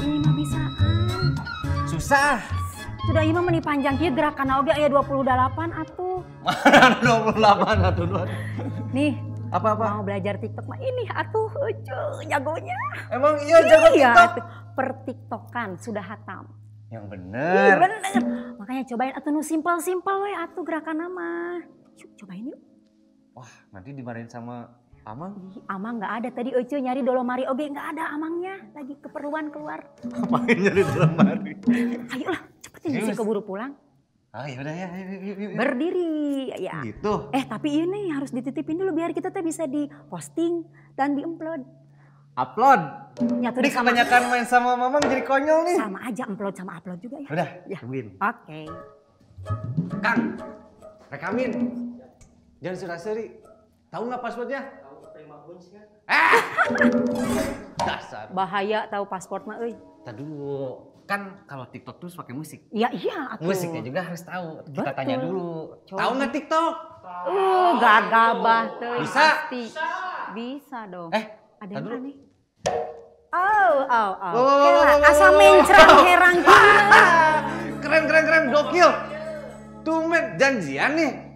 Ini mah bisaan. Susah. Sudah ieu mah meni panjang kieu gerakan oge aya 28 atuh. Mana 28 atuh? Nih. Apa-apa? Mau belajar TikTok mah ini atuh Ece jagonya. Emang iya jago TikTok? Atuh. Per-TikTokan sudah hatam. Yang bener. Iya bener. Makanya cobain atuh nu simpel-simpel we atuh gerakan mah. Yuk cobain yuk. Wah, nanti dimarahin sama Amang? Ih, Amang nggak ada tadi Ece nyari dolomari oge nggak ada Amangnya, lagi keperluan keluar. Amangnya nyari dolomari. Ayolah, cepetin sih keburu pulang. Ah ya udah ya, yuk. Berdiri ya. Gitu. Tapi ini harus dititipin dulu biar kita tuh bisa di posting dan di upload. Upload. Nyatu ini kebanyakan main sama Mamang jadi konyol nih. Sama aja upload sama upload juga ya. Udah, ya. Tungguin. Oke. Kang, rekamin. Jangan sura-suri. Tahu nggak passwordnya? Tahu, terima kunci kan? Dasar. Bahaya tahu password mah euy. Tadi dulu. Kan kalau TikTok terus pakai musik. Iya, iya atuh. Musiknya juga harus tahu. Kita betul. Tanya dulu. Coba. Tahu nggak TikTok? Gagabah tuh. Bisa? Pasti. Bisa dong. Ada yang aneh. Oh. Wow, asa mencrang herang. Keren, keren, keren. Gokil. Tumben janjian nih.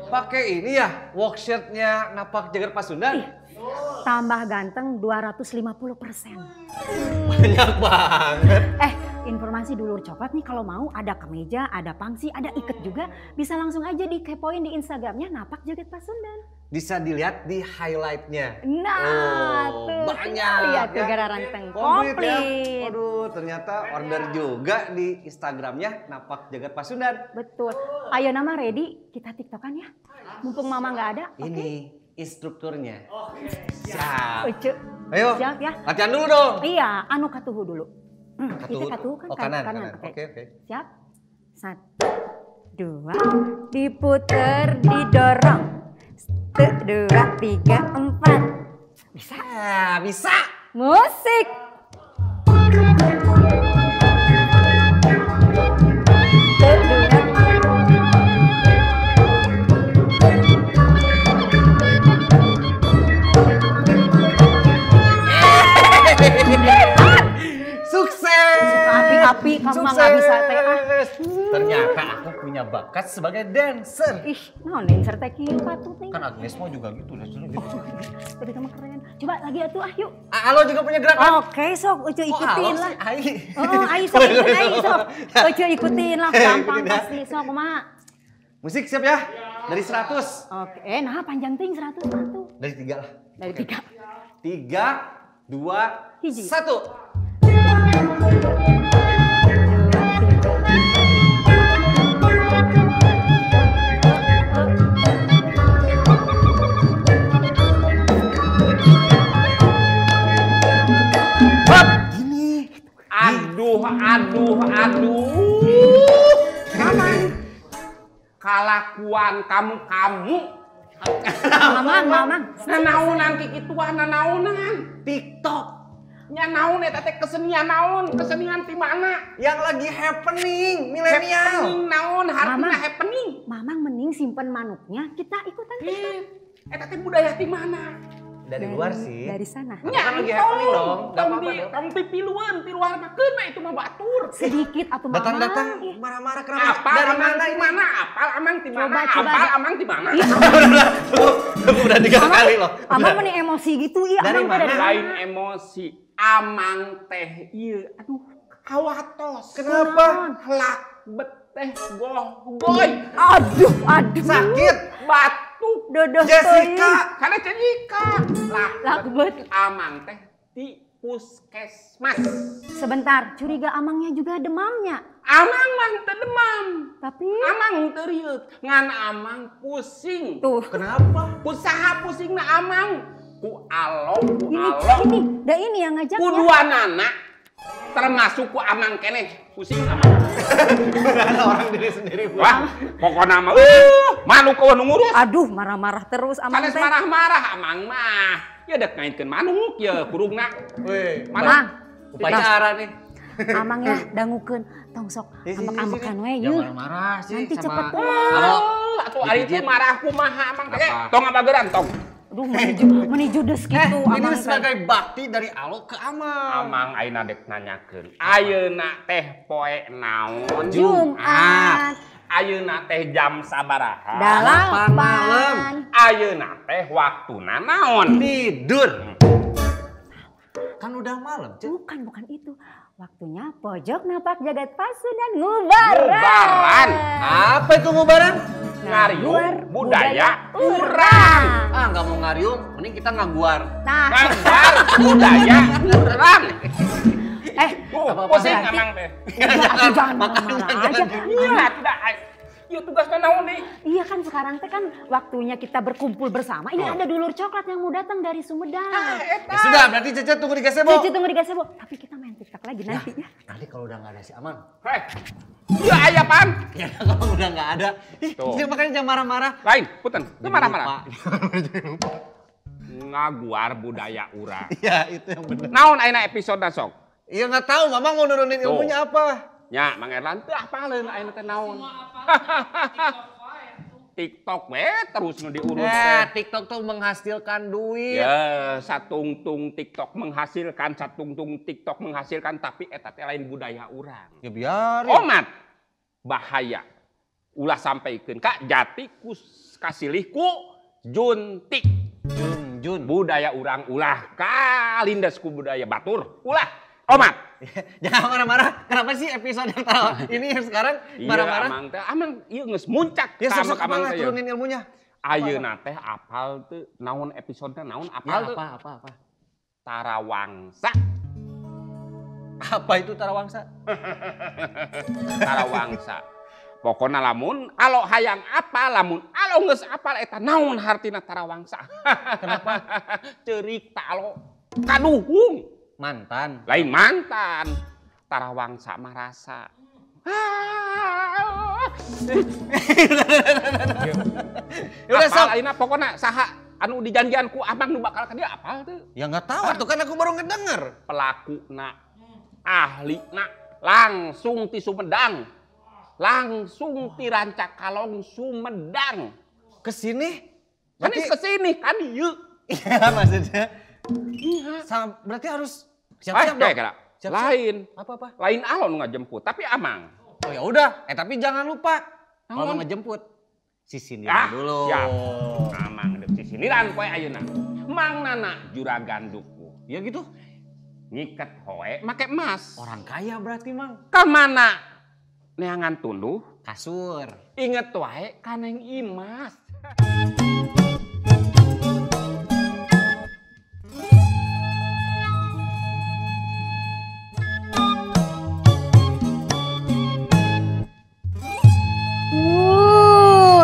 Pakai ini ya, work shirt-nya Napak Jagat Pasundan. Tambah ganteng 250%. Banyak banget. Informasi dulur coklat nih kalau mau ada kemeja, ada pangsi, ada iket juga. Bisa langsung aja dikepoin di Instagramnya Napak Jagat Pasundan. Bisa dilihat di highlightnya. Nah, tuh banyak. Lihat tuh gara ranteng komplit. Ya. Waduh, ternyata order juga di Instagramnya Napak Jagat Pasundan. Betul. Ayo nama ready, kita tiktokan ya. Mumpung mama nggak ada. Ini instrukturnya. Oke. Siap. Ucu. Ayo. Siap ya. Latihan dulu dong. Iya, anu katuhu dulu. Kita katuhu kan kanan. Oke. Siap. 1, 2, diputer, didorong. 1, 2, 3, 4. Bisa? Bisa. Musik. Sukses. Suka api-api kamu mah nggak bisa teh. Ternyata aku punya bakat sebagai dancer. Ih, nah dancer teh kieu patut nih. Kan Agnes mau juga gitu, dancer gitu. Tapi kamu keren. Coba lagi atuh ah yuk. Alo juga punya gerakan. Oke, sok Ucu ikutin lah. Ai. Oh, ai sok ikutin, ai sok. Ucu ikutin lah, gampang pasti sok kumaha. Musik siap ya? Dari 100. Oke, nah panjang ting 100 tuh. Dari 3 lah. Dari 3. 3, 2, 1. Gini. Aduh, aduh, aduh. Mamang. Kalakuan kamu. Mamang. Nanaunan kikituan, nanaunan. TikTok. Nya naon eta teh kesenian naon, kesenian ti mana? Yang lagi happening, milenial. Happening naon, hartina happening. Mamang mending simpen manuknya, kita ikutan TikTok. Eta teh budaya ti mana? Dari luar sih. Dari sana. Nya kan lagi happening dong. Enggak apa-apa dong. Tong pipiluan, piluan mah keuna itu mah batur. Sedikit atuh Mamang. Datang-datang marah-marah kenapa? Apal dari amang mana ti mana? Apal amang ti mana? Apal amang ti mana? Udah 3 kali loh. Amang meni emosi gitu iya. Dari mana? Lain emosi. Amang teh ieu aduh kawatos. Kenapa? Lak beteh goh-goy. Aduh, aduh. Sakit. Batuk. Dodoh Jessica. Karena Jessica. Lakbet amang teh di puskesmas. Sebentar, curiga amangnya juga demamnya. Amang mah teu demam. Tapi amang teu rieut, ngan amang pusing. Tuh. Kenapa? Kusaha pusingna amang? Ku alo, ku alo. Ini, dah ini yang ngajaknya. Ku dua nana, termasuk ku amang keneh, pusing amang. Orang diri sendiri. Wah, pokoknya mah, manuk eueuh nu ngurus. Aduh, marah-marah terus amang teh. Sanes marah-marah amang mah. Ya dek ngaitkeun manuk ya kurungna. Weh, manuk. Upacara nih. Amang ya dangukeun tong sok ambek-ambekan we yeuh. Jangan marah-marah sih nanti sama cepet pulang. Atuh ari teh marah kumaha amang teh. Tong abageran tong. Aduh, meni judes gitu. Ini sebagai bakti dari Alo ke Amang. Amang ayeuna dek nanyakeun. Ayeuna teh poe naon? Jumat. Ayeuna teh jam sabaraha? 8 malam. Ayeuna teh waktuna naon? Tidur. Kan udah malam, Cek. Bukan itu. Waktunya pojok napak jagat Pasundan ngubaran. Ngubaran. Apa itu ngubaran? Ngariung budaya urang. Ah, nggak mau ngariung, mending kita ngaguar. Nah. Ngaguar budaya urang. Pusing Amang teh. Jangan marah-marah aja. Iya, tidak. Yuk tugasnya naon nih? Iya kan sekarang teh kan waktunya kita berkumpul bersama. Ini ada dulur coklat yang mau datang dari Sumedang. Ya sudah, berarti Cece tunggu di gazebo. Cece tunggu di gazebo. Tapi kita main TikTok lagi nanti ya. Nanti kalau udah nggak ada si Amang. Hei, ya ayah pan. Ya kalau udah nggak ada. Ih, makanya jangan marah-marah. Lain, punten. Itu marah-marah. Ngaguar budaya urang. Iya, itu yang benar. Naon ayeuna episode sok? Iya nggak tahu, Mama mau nurunin ilmunya apa? Ya, Mang Erlan teu apaleun ayeuna teh naon. TikTok we terus nu diurus teh. TikTok tuh menghasilkan duit. Ya, satungtung TikTok menghasilkan, satungtung TikTok menghasilkan, tapi eta teh lain budaya urang. Ya biarin. Omat bahaya. Ulah sampaikeun ka jati ku kasilih ku juntik. Jun. Budaya urang ulah kalindes ku budaya batur. Ulah. Omat. Jangan marah-marah. Kenapa sih episode yang tahu ini yang sekarang marah-marah? Iya, Amang teh, Amang ieu geus muncak. Ya sok Amang turunin ilmunya. Ayeuna teh apal teu naon episodena naon apal teu? Apa? Tarawangsa. Apa itu Tarawangsa? Tarawangsa. Pokona lamun alo hayang apa lamun alo geus apal eta naon hartina Tarawangsa. Kenapa? Ceurik ta alo kaduhung. Mantan. Lain mantan. Tarawangsa mah rasa. Ya udah sok. Ayeuna pokona saha anu dijanjian ku Amang nu bakal ka dia apal teu? Ya enggak tahu atuh kan aku baru ngedenger. Pelakuna, ahlina langsung ti Sumedang. Langsung ti Rancakalong Sumedang. Kesini? Kan kesini kan ieu. Iya maksudnya. Iya. Berarti harus siap-siap dong. Siap-siap. Lain. Apa-apa? Lain alo nu ngajemput, tapi Amang. Oh ya udah, tapi jangan lupa kalau mau ngejemput sisindiran dulu. Siap. Amang deuk sisindiran poe ayeuna. Mang Nana juragan duku. Ya gitu. Ngiket hoe make emas. Orang kaya berarti, Mang. Ka mana? Neangan tunduh kasur. Inget wae ka Neng Imas.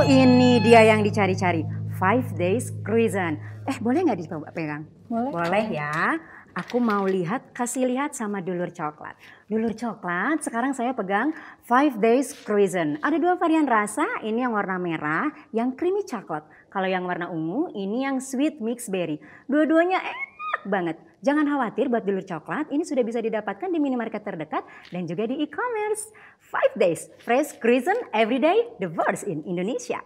Ini dia yang dicari-cari, 5 Days Croissant. Boleh nggak dicoba pegang? Boleh. Boleh ya. Aku mau lihat, kasih lihat sama dulur coklat. Dulur coklat, sekarang saya pegang 5 Days Croissant. Ada 2 varian rasa, ini yang warna merah, yang creamy coklat. Kalau yang warna ungu, ini yang sweet mix berry. Dua-duanya enak banget. Jangan khawatir buat dulur coklat, ini sudah bisa didapatkan di minimarket terdekat dan juga di e-commerce. 5 Days, fresh croissant every day, the first in Indonesia.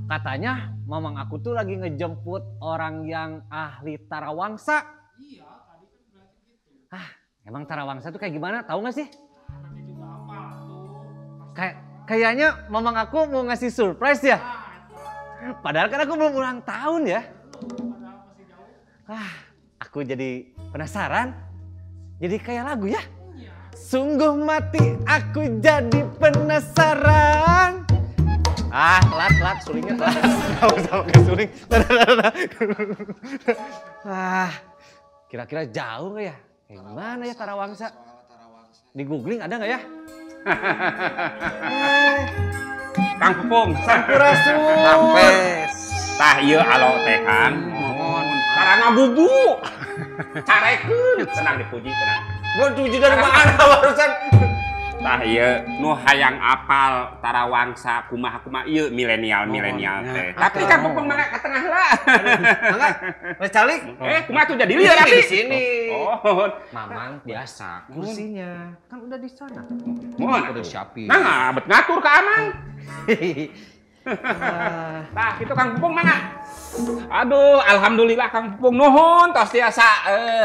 Katanya mamang aku tuh lagi ngejemput orang yang ahli Tarawangsa. Iya, tadi kan berarti gitu. Ah, emang Tarawangsa tuh kayak gimana? Tahu nggak sih? Nanti juga apa tuh? Kayaknya mamang aku mau ngasih surprise ya. Padahal kan aku belum ulang tahun ya. Ah, aku jadi penasaran. Jadi kayak lagu ya. Sungguh mati aku jadi penasaran. Ah, telat, sulingnya telat. Enggak usah pakai suling. Ah, kira-kira jauh nggak ya? Kayak gimana ya Tarawangsa? Di googling ada nggak ya? Kang Pupung, Sampurasun. Rampes. Tah ieu alo teh Kang. Mohon. Tara ngabubu. Carekeun, tenang dipuji tenang. Gua dipuji dari mana barusan? Tah ieu nu hayang apal Tarawangsa kumaha-kumaha ieu milenial-milenial teh. Tapi Kang Pupung mangga ka tengah lah. Mangga. Geus calik. Kumaha tuh jadi lieur abi di sini. Oh, Mamang biasa kursinya kan udah di sana. Mohon udah siapin. Nah, bet ngatur ka Amang. Tah kitu Kang Pupung mangga. Aduh, alhamdulillah Kang Pupung nuhun tos tiasa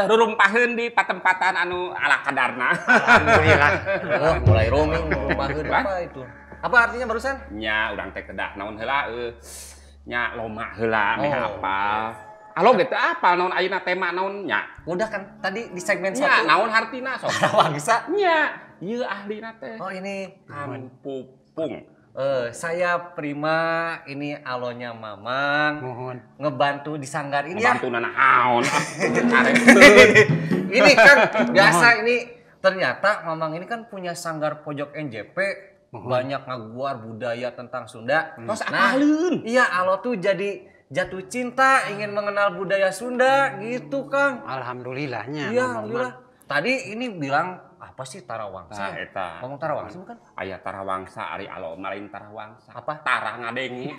rurumpaheun di patempatan anu ala kadarna. Alhamdulillah. Oh, mulai roaming rurumpaheun apa itu? Apa artinya barusan? Nya urang teh kedah naon heula nya loma heula meh apal. Alo ge teu apal naon ayeuna tema naon nya. Udah kan tadi di segmen 1. Nya naon hartina sok. Tarawangsa. Nya, ieu ahlina teh. Oh ini Kang Pupung. Saya Prima, ini alonya Mamang. Mohon. Ngebantu di sanggar ini ya. Ngebantu nanaon. Ini kan biasa ini ternyata Mamang ini kan punya sanggar pojok NJP. Mohon. Banyak ngaguar budaya tentang Sunda. Terus nah, apaleun? Iya, alo tuh jadi jatuh cinta ingin mengenal budaya Sunda gitu, Kang. Alhamdulillahnya. Iya, alhamdulillah. Tadi ini bilang apa sih Tarawangsa? Nah, eta. Ngomong Tarawangsa bukan? Aya Tarawangsa, ari alo lain Tarawangsa. Apa? Tara ngadenge.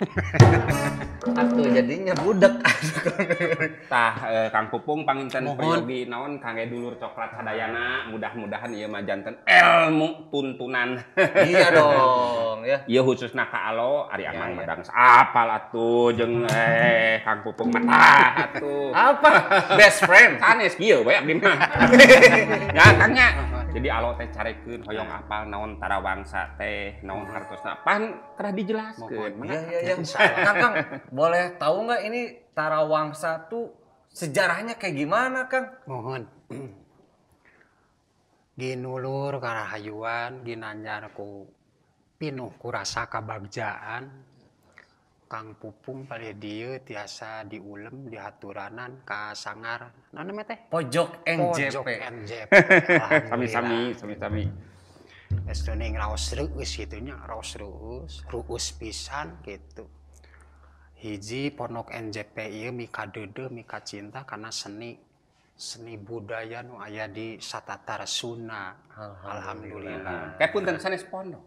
Atuh jadinya budak. Tah Kang Pupung panginten peryogi naon kangge dulur coklat sadayana, mudah-mudahan ieu mah janten ilmu tuntunan. Iya dong, ya. Ieu khususna ka alo, ari Amang mah dang apal atuh jeung Kang Pupung mah tah atuh. Apa? Best friend. Sanes kieu we abdi mah. Ya Kang nya. Jadi alo teh carekeun hoyong apal naon Tarawangsa teh, naon hartosna pan kedah dijelaskeun. Iya iya. Kang, Kang, boleh tahu nggak ini Tarawangsa tuh sejarahnya kayak gimana, Kang? Mohon. Ginulur karahayuan ginanjar ku pinuh ku rasa kabagjaan. Kang Pupung palih dieu tiasa diulem dihaturanan ka sangar naon namanya teh? Pojok NJP. Pojok NJP. Sami-sami, sami-sami. Geus teuing raos reueus kitu nya, raos reueus, reueus pisan gitu. Hiji pondok NJP ieu mikadeudeuh mikacinta kana seni seni budaya nu aya di satatar Sunda. Alhamdulillah. Kayak punten sanes pondok.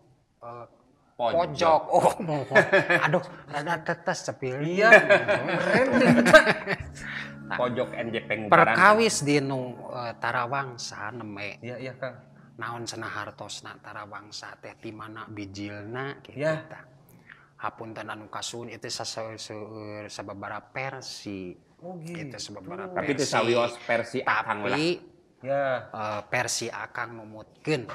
Pojok. Oh, aduh, rada tetes cepil. Iya, keren. Pojok NJP Ngubaran. Perkawis dinu Tarawangsa neme. Iya, iya, Kang. Naon cenah hartosna Tarawangsa teh ti mana bijilna kitu ya. Tah. Hapunten anu kasuhun itu saseueur sababaraha versi. Oh gitu. Itu sababaraha versi. Tapi itu sawios versi Akang lah. Ya. Versi Akang numutkeun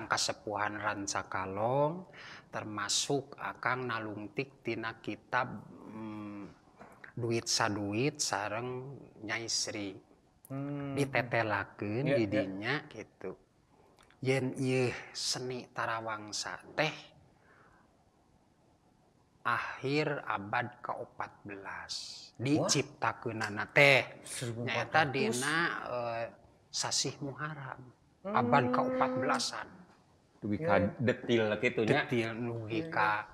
kasepuhan Rancakalong termasuk Akang nalungtik tina kitab duit saduit sareng Nyai Sri. Ditetelakeun di dinya gitu. Yen ieu seni Tarawangsa teh akhir abad ke-14 diciptakeunana teh nyaeta dina sasih Muharram abad ke-14-an. Dugi ka detil kitu nya. Detil dugi ka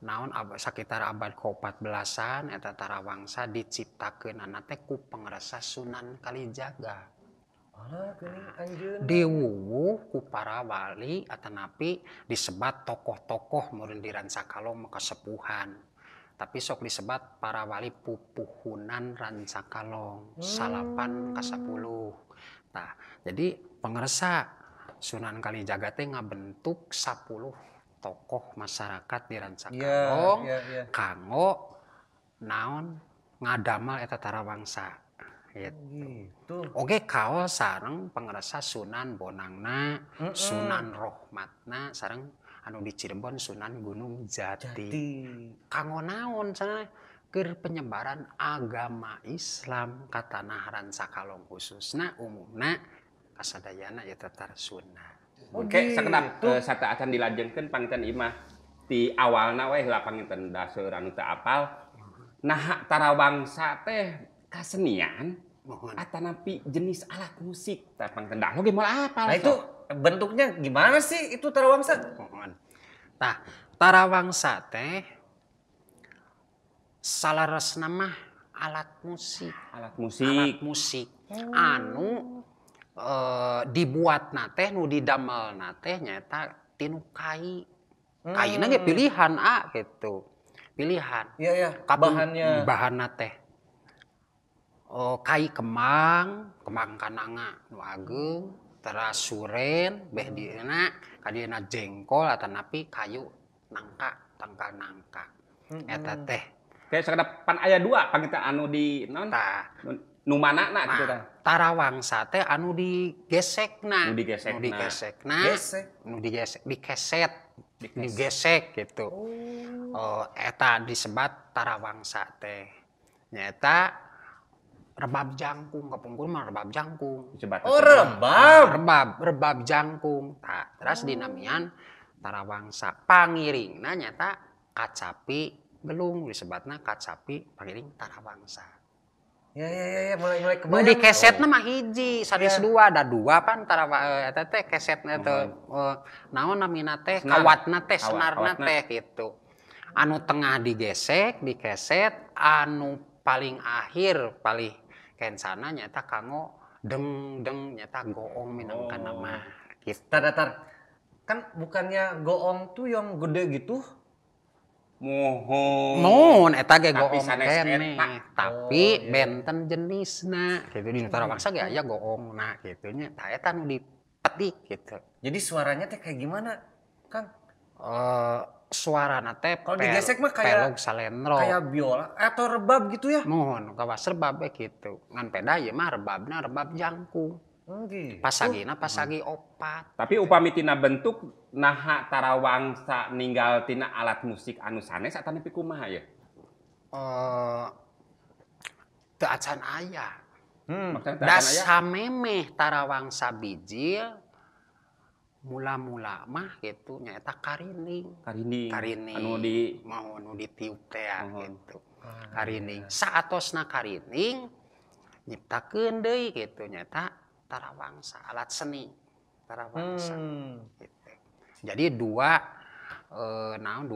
naon sakitar abad ke-14-an eta Tarawangsa diciptakeunana teh ku pangrasa Sunan Kalijaga. Alah geuning anjeun. Diwuwuh ku para wali atanapi disebat tokoh-tokoh meureun di Rancakalong kasepuhan. Tapi sok disebat para wali pupuhunan Rancakalong 9 ka 10. Tah, jadi pangresa Sunan Kalijaga teh ngabentuk 10 tokoh masyarakat di Rancakalong kanggo naon ngadamal eta Tarawangsa. Gitu. Oke, kaos sareng pangresa Sunan Bonangna, Sunan Rohmatna, sareng anu di Cirebon Sunan Gunung Jati. Kanggo naon cenah keur penyebaran agama Islam ka tanah Rancakalong khususna umumna kasadayana ya tatar Sunda. Oke, sakedap sateuacan dilajengkeun pangten imah. Ti awalna we heula panginten da seueur anu teu apal. Nah, tarawangsa teh kasenian atanapi jenis alat musik tah panginten da oge moal apal. Nah, itu bentuknya gimana sih itu tarawangsa? Mohon. Tah, tarawangsa teh salaresna mah alat musik. Alat musik. Alat musik. Anu dibuatna teh nu didamelna teh nyaeta tinu kai. Kaina ge pilihan gitu. Pilihan. Iya ya, bahannya. Bahanna teh. Oh, kai kemang, kemang kananga nu ageung, teras suren, beh dieuna, kadieuna jengkol atanapi kayu nangka, tangkal nangka. Eta teh. Kayak sakedap pan aya dua panginten anu di naon? Tah. Nu manana gitu tah. Tarawangsa teh anu digesekna. Nu digesekna. Nu digesekna. Gesek. Nu digesek, dikeset. Digesek gitu. Oh. Eta disebat tarawangsa teh. Nyaeta rebab jangkung, kapungkur mah rebab jangkung. Disebat. Oh, rebab. Rebab jangkung. Tah, terus dinamian tarawangsa. Pangiringna nyaeta kacapi gelung disebatna kacapi pangiring tarawangsa. Ya ya ya, mulai kebayang. Nu dikesetna mah hiji, sanes dua, da dua pan tarawa eta teh kesetna teh naon namina teh, kawatna teh, senarna teh gitu. Anu tengah digesek, dikeset, anu paling akhir paling kensana nyaeta kanggo deng-deng nyaeta goong minangka nama gitu. Tar. Kan bukannya goong tuh yang gede gitu? Mohon. Mohon eta ge goong keneh, tapi benten jenisna gitu di tarawangsa ge aya goongna kitu nya. Tah eta nu dipetik gitu. Jadi suaranya teh kayak gimana, Kang? Suarana teh kalau digesek mah kayak pelog salendro. Kayak biola atau rebab gitu ya? Mohon, kawas rebab we gitu. Ngan peda ieu mah rebabna rebab jangkung. Gitu. Pasagina pasagi opat. Tapi upami tina bentuk naha tarawangsa ninggal tina alat musik anu sanes atanapi kumaha ya? Teu acan aya. Da samemeh tarawangsa bijil mula-mula mah gitu nyaeta karining. Karining. Anu di mau nu ditiup teh gitu. Karining. Saatosna karining nyiptakeun deui gitu nyaeta tarawangsa, alat seni tarawangsa. Gitu. Jadi dua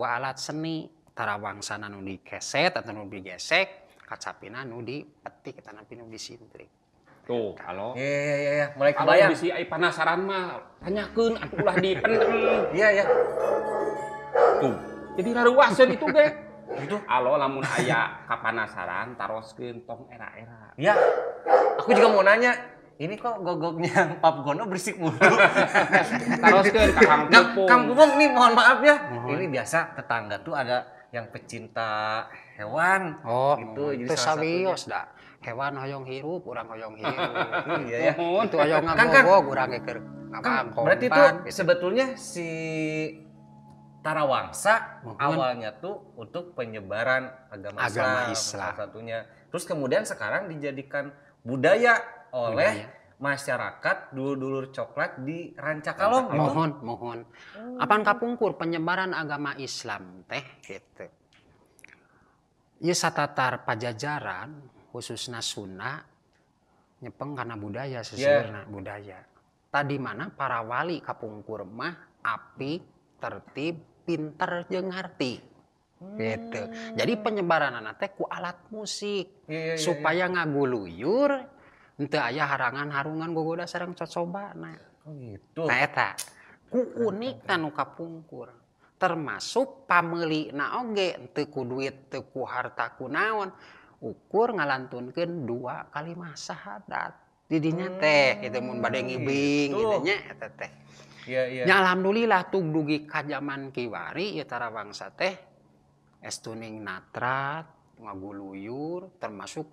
alat seni, tarawangsa nu dikeset atau nu digesek, kacapina nu dipetik atanapi nu disintrik. Tuh, kalau iya, mulai kebayang. Kalau bisi ai penasaran mah tanyakeun atuh ulah dipendem. Iya, iya. Tuh, jadi raruaseun itu ge. Gitu. Alo lamun aya kapanasaran taroskeun tong era-era. Iya. Aku juga mau nanya. Ini kok gogoknya Pap Gono berisik mulu. Taroskeun ka Kang Pupung. Kang Pupung nih mohon maaf ya. Ini biasa tetangga tuh ada yang pecinta hewan. Oh, gitu. Jadi salah satunya. Da. Hewan hoyong hirup, urang hoyong hirup. Iya ya. Itu hoyong ngagogog, urang ge keur ngabangkong. Berarti itu sebetulnya si tarawangsa awalnya tuh untuk penyebaran agama Islam salah satunya. Terus kemudian sekarang dijadikan budaya oleh masyarakat dulur-dulur coklat di Rancakalong gitu. Mohon. Apan kapungkur penyebaran agama Islam teh gitu. Ieu satatar pajajaran khususna Sunda nyepeng karena budaya seseueurna budaya. Tadi mana para wali kapungkur mah apik, tertib, pinter jeung ngarti. Gitu. Jadi penyebaranana teh ku alat musik supaya ngaguluyur henteu aya harangan-harungan gogoda sareng cocobana. Oh gitu. Nah eta ku unikna nu kapungkur. Termasuk pameulina oge henteu ku duit, teu ku harta ku naon, ukur ngalantunkeun dua kalimah syahadat. Di dinya teh kitu mun bade ngibing gitu nya eta teh. Iya. Nya alhamdulillah tug dugi ka jaman kiwari ieu tarawangsa teh estuning natrat, ngaguluyur termasuk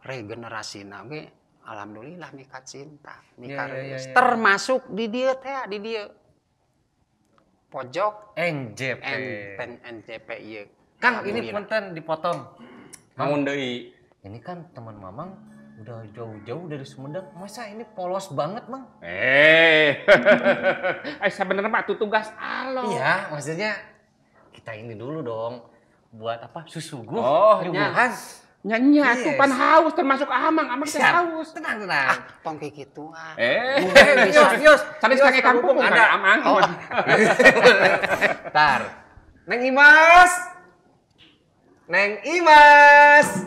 regenerasina ge alhamdulillah mika cinta, mika reus. Termasuk di dieu teh, di dieu. Pojok NJP. NJP ieu. Kang ini punten dipotong. Naon deui? Ini kan teman Mamang udah jauh-jauh dari Sumedang, masa ini polos banget, Mang? Sebenarnya mah tugas alo. Iya, maksudnya Kita ini dulu dong buat apa? Susuguh. Oh, nyuguhan. Nyanyi atuh pan haus termasuk amang, amang teh haus. Tenang, tenang. Ah, tong kayak gitu ah. Yos, yos. Sanes kangge kampung ada amang. Oh. Ntar. Neng Imas. Neng Imas.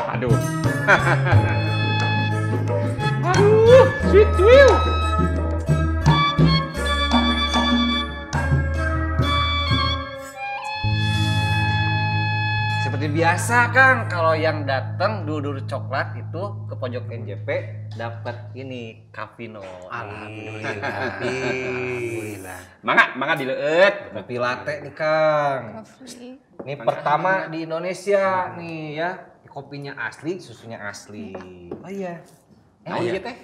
Aduh. Aduh, sweet will. Seperti biasa Kang, kalau yang datang dulur coklat itu ke pojok NJP dapat ini Kavino. Alhamdulillah. Alhamdulillah. Mangga, mangga dileueut. Kopi latte nih Kang. Kopi. Ini pertama di Indonesia nih ya. Kopinya asli, susunya asli. Oh iya. Naon ieu teh?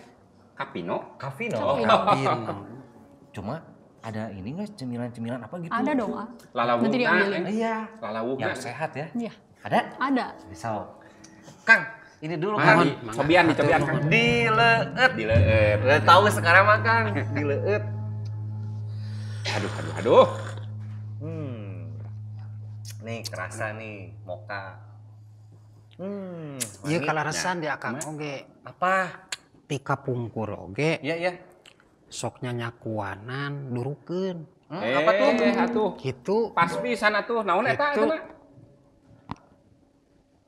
Kavino. Kavino. Oh, Kavino. Cuma ada ini nggak cemilan-cemilan apa gitu? Ada dong, ah. Lalawuhna. Nanti diambilin. Iya. Lalawuhna. Yang sehat ya? Iya. Ada? Ada. Bisa. Kang, ini dulu Kang. Cobian, dicobian Kang. Dileueut. Dileueut. Udah tahu sekarang mah Kang, dileueut. Aduh, aduh, aduh. Nih kerasa nih moka. Iya kalarasan di akang oge. Apa? Ti kapungkur oge. Iya, iya. Sok nyanyakuanan durukeun. Apa tuh? Atuh. Gitu. Pas pisan atuh. Naon eta eta?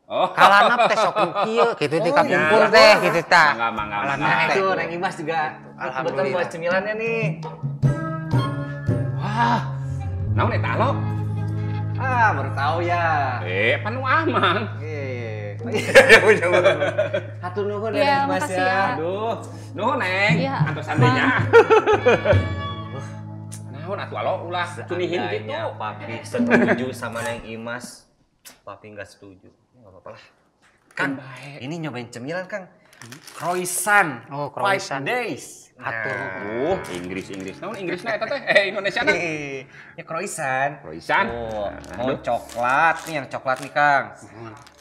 Oh, kalanap teh sok nu kieu kitu ti kapungkur teh kitu tah. Mangga, mangga. Nah, itu Neng Imas juga. Alhamdulillah buat cemilannya nih. Wah. Naon eta lo? Ah, baru tahu ya. Pan nu amang. Iya, hatur nuhun ya, Neng Imas ya. Aduh, nuhun Neng. Antosan deui nya. Naon atuh alo ulah cunihin gitu. Papi setuju sama Neng Imas. Papi nggak setuju. Nggak apa-apa lah. Kang, ini nyobain cemilan Kang. Croissant. Oh, croissant. 5 days. Hatur. Inggris. Naon Inggrisna eta teh? Indonesia na. Ya croissant. Croissant. Oh, mau coklat nih, yang coklat nih Kang.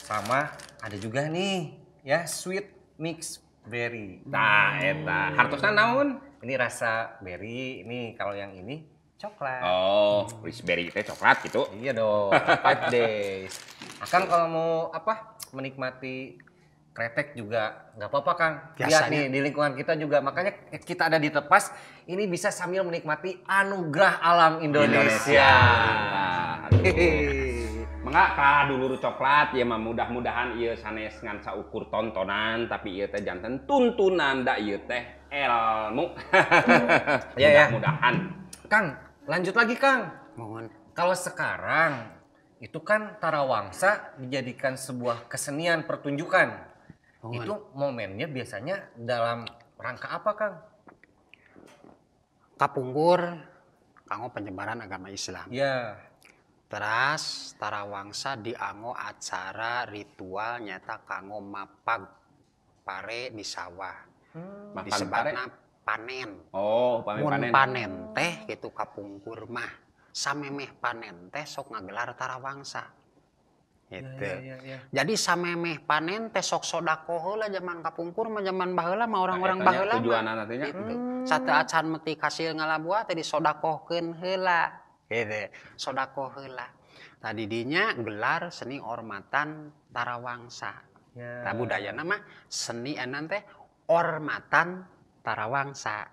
Sama ada juga nih ya sweet mix berry. Tah eta. Hartosna naon? Ini rasa berry, ini kalau yang ini coklat. Oh, mix berry teh coklat gitu. Iya dong, 5 days. Akang kalau mau apa? Menikmati kretek juga nggak apa-apa Kang. Lihat nih di lingkungan kita juga, makanya kita ada di Tepas ini bisa sambil menikmati anugerah alam Indonesia. Mangga ka dulur coklat ya mah mudah-mudahan ieu sanes ngan saukur tontonan tapi ieu teh janten tuntunan da ieu teh ilmu. Ya, mudah-mudahan. Kang, lanjut lagi Kang. Mohon. Kalau sekarang itu kan Tarawangsa dijadikan sebuah kesenian pertunjukan. Mohon. Itu momennya biasanya dalam rangka apa Kang? Kapungkur kanggo penyebaran agama Islam. Ya. Teras Tarawangsa dianggo acara ritual nyata kanggo mapag pare di sawah. Disebutna panen. Oh, panen. Mun panen teh gitu kapungkur mah. Samemeh panen teh sok ngagelar Tarawangsa. Gitu. Ya. Jadi samemeh panen teh sok sodakoh heula zaman kapungkur mah zaman baheula mah orang-orang baheula mah. Gitu. Sateu acan metik hasil ngalabuah teh disodakohkeun heula. Gitu. Sodakoh heula. Tadi dinya gelar seni ormatan Tarawangsa. Ya. Tah budayana mah seni enan teh ormatan Tarawangsa.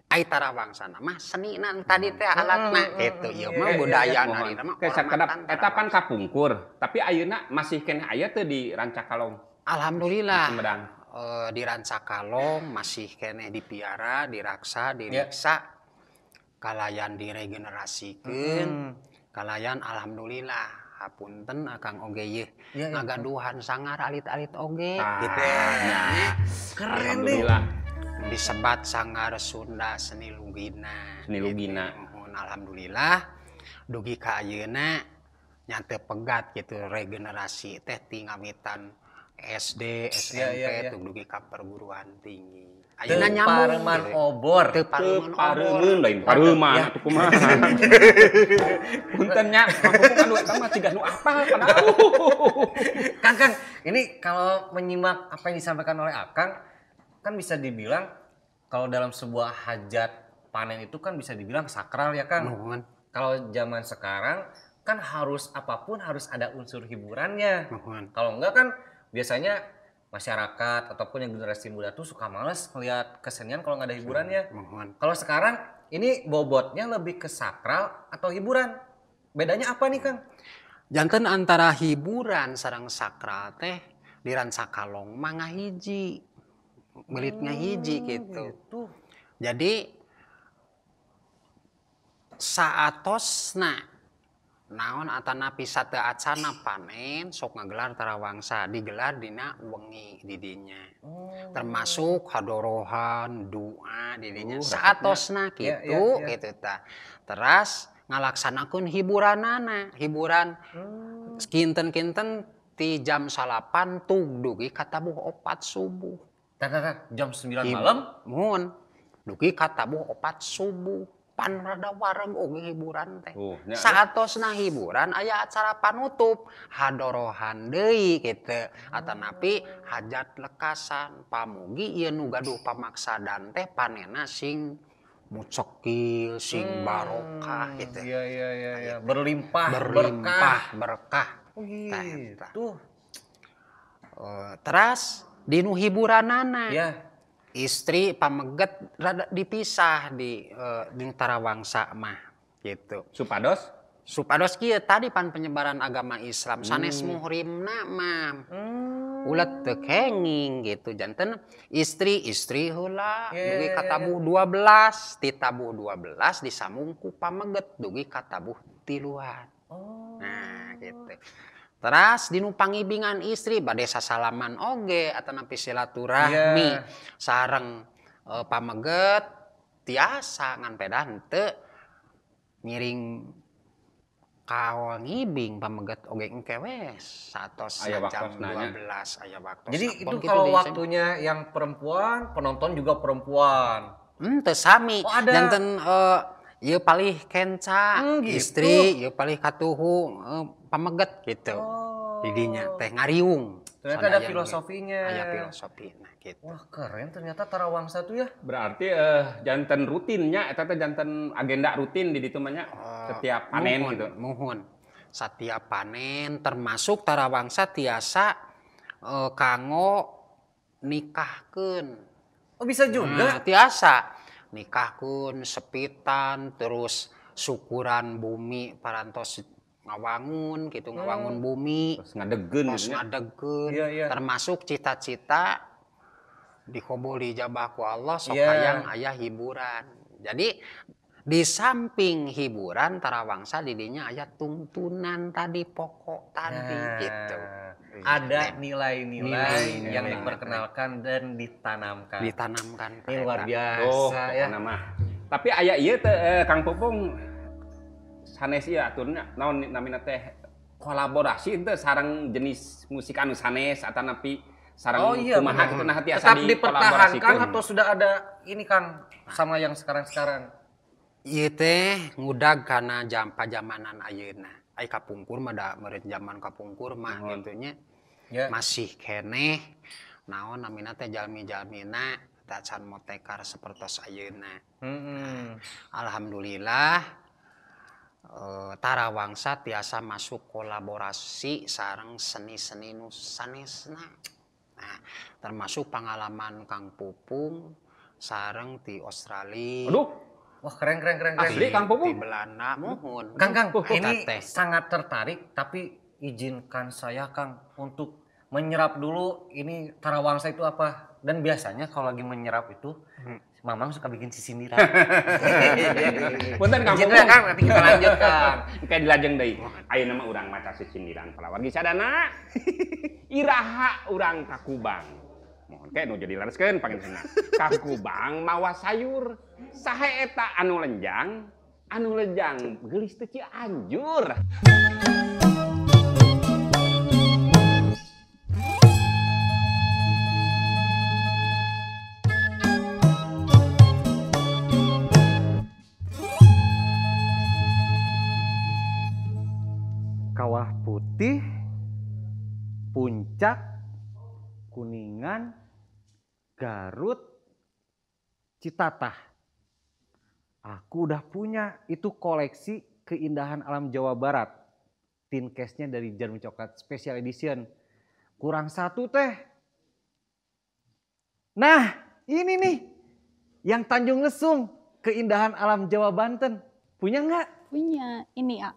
Ai Tarawangsa mah seni nan tadi teh alatna gitu. Ieu mah budaya harina mah ormatan. Eta pan kapungkur, tapi ayeuna masih keneh aya teu di Rancakalong? Alhamdulillah. Sumedang. Di Rancakalong masih keneh dipiara, diraksa, diriksa. Kalayan diregenerasikeun, kalayan alhamdulillah hapunten akang oge yeuh ngagaduhan sangar alit-alit oge gitu. Keren deh. Disebat sangar Sunda seni lugina. Seni lugina. Gitu. Alhamdulillah dugi ka ayeuna nya teu pegat gitu regenerasi teh ti ngawitan SD, SMP tuh dugi ka perguruan tinggi. Ayeuna nyambung pareman obor. Teu pareman lain pareman atuh kumaha. Punten nya, mangkuk anu eta mah ciga nu apal padahal. Kang, Kang, ini kalau menyimak apa yang disampaikan oleh Akang kan bisa dibilang kalau dalam sebuah hajat panen itu kan bisa dibilang sakral ya Kang. Nuhun. Kalau zaman sekarang kan harus apapun harus ada unsur hiburannya. Kalau enggak kan biasanya masyarakat ataupun yang generasi muda tuh suka males melihat kesenian kalau nggak ada hiburannya. Kalau sekarang ini bobotnya lebih ke sakral atau hiburan? Bedanya apa nih Kang? Janten antara hiburan sareng sakral teh di Rancakalong mah ngahiji. Belit ngahiji gitu. Jadi saatosna naon atanapi sateu acana panen sok ngagelar tarawangsa digelar dina wengi didinya. Termasuk hadorohan, doa didinya saatosna kitu gitu tah. Teras ngalaksanakeun hiburanana, hiburan kinten-kinten ti jam 9 tug dugi ka tabuh 4 subuh. Tah jam 9 malam? Mun dugi ka tabuh 4 subuh. Pan rada wareg oge hiburan teh. Saatosna hiburan aya acara panutup hadorohan deui kitu atanapi hajat lekasan pamugi ieu nu gaduh pamaksadan teh panena sing mucekil sing barokah gitu. Iya iya iya berlimpah berkah. Oh gitu. Teras dinu hiburanana. Ya. Istri pameget rada dipisah di tarawangsa mah gitu. Supados? Supados kieu tadi pan penyebaran agama Islam sanes muhrimna mah. Ulet teu kenging gitu janten istri-istri heula dugi ka tabuh 12, ti tabuh 12 disambung ku pameget dugi ka tabuh 3. Nah gitu. Teras dinu pangibingan istri bade sasalaman oge atanapi silaturahmi sareng pameget tiasa ngan pedah henteu ngiring kaol ngibing pameget oge engke we satos jam 12 aya waktos. Jadi itu kalau waktunya yang perempuan penonton juga perempuan. Teu sami. Janten ieu palih kenca gitu. Istri ieu palih katuhu pameget gitu. Didinya teh ngariung. Ternyata ada filosofinya. Aya filosofina gitu. Wah, keren ternyata tarawangsa tuh ya. Berarti janten rutinnya eta teh janten agenda rutin di ditu mah nya setiap panen gitu. Muhun. Setiap panen termasuk tarawangsa tiasa kanggo nikahkeun. Oh, bisa juga? Nah, tiasa. Nikahkeun sepitan terus syukuran bumi parantos ngawangun gitu, ngawangun bumi terus ngadegeun, iya. Termasuk cita-cita dikobol dijabah ku Allah sok hayang aya hiburan. Jadi di samping hiburan tarawangsa didinya aya tungtunan tadi pokok tadi gitu. Ada nilai-nilai yang diperkenalkan dan ditanamkan. Ditanamkan. Ini luar biasa ya. Nama. Tapi aya ieu teh Kang Pupung sanes ieu aturna naon namina teh kolaborasi teh sareng jenis musik anu sanes atanapi sareng kumaha kitu nah tiasa tetap dipertahankan atau sudah ada ini Kang sama yang sekarang-sekarang? Ieu teh ngudag kana pajamanan ayeuna. Ai kapungkur mah da meureun jaman kapungkur mah kitu nya. Masih keneh naon namina teh jalmi-jalmina tacan motekar sapertos ayeuna. Alhamdulillah tarawangsa tiasa masuk kolaborasi sareng seni-seni nu sanesna. Nah, termasuk pengalaman Kang Pupung sareng di Australia. Aduh. Wah, keren. Asli Kang Pupung. Di Belanda muhun. Kang, ini sangat tertarik tapi izinkan saya Kang untuk menyerap dulu ini tarawangsa itu apa. Dan biasanya kalau lagi menyerap itu Mamang suka bikin sisindiran. Punten Kang Pupung. Kang, nanti kita lanjut Kang. Kayak dilajeng deui. Ayeuna mah urang maca sisindiran palawargi sadana. Iraha urang ka Kubang. Mohon ke nu jadi lereskeun pangintenna. Ka Kubang mawa sayur. Saha eta anu lenjang? Anu lenjang geulis teu Cianjur. Kawah Putih, Puncak, Kuningan, Garut, Citatah. Aku udah punya itu koleksi keindahan alam Jawa Barat. tin case-nya dari Djarum Coklat Special Edition. Kurang satu teh. Nah, ini nih yang Tanjung Lesung, keindahan alam Jawa Banten. Punya nggak? Punya, ini ya.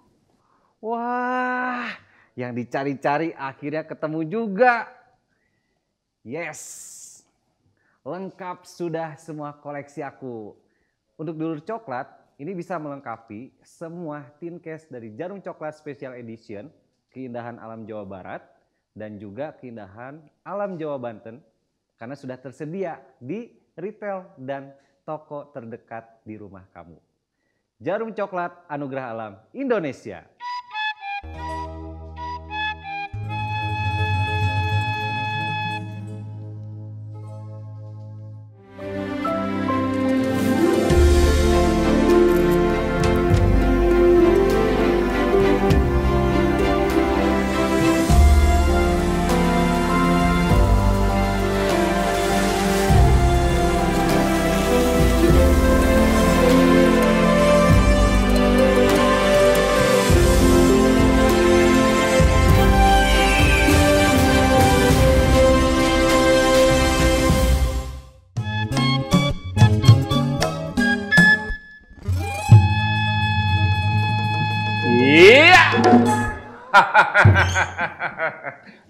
Wah, yang dicari-cari akhirnya ketemu juga. Yes, lengkap sudah semua koleksi aku. Untuk dulur coklat, ini bisa melengkapi semua tin case dari Djarum Coklat Special Edition, keindahan alam Jawa Barat, dan juga keindahan alam Jawa Banten, karena sudah tersedia di retail dan toko terdekat di rumah kamu. Djarum Coklat, Anugerah Alam Indonesia.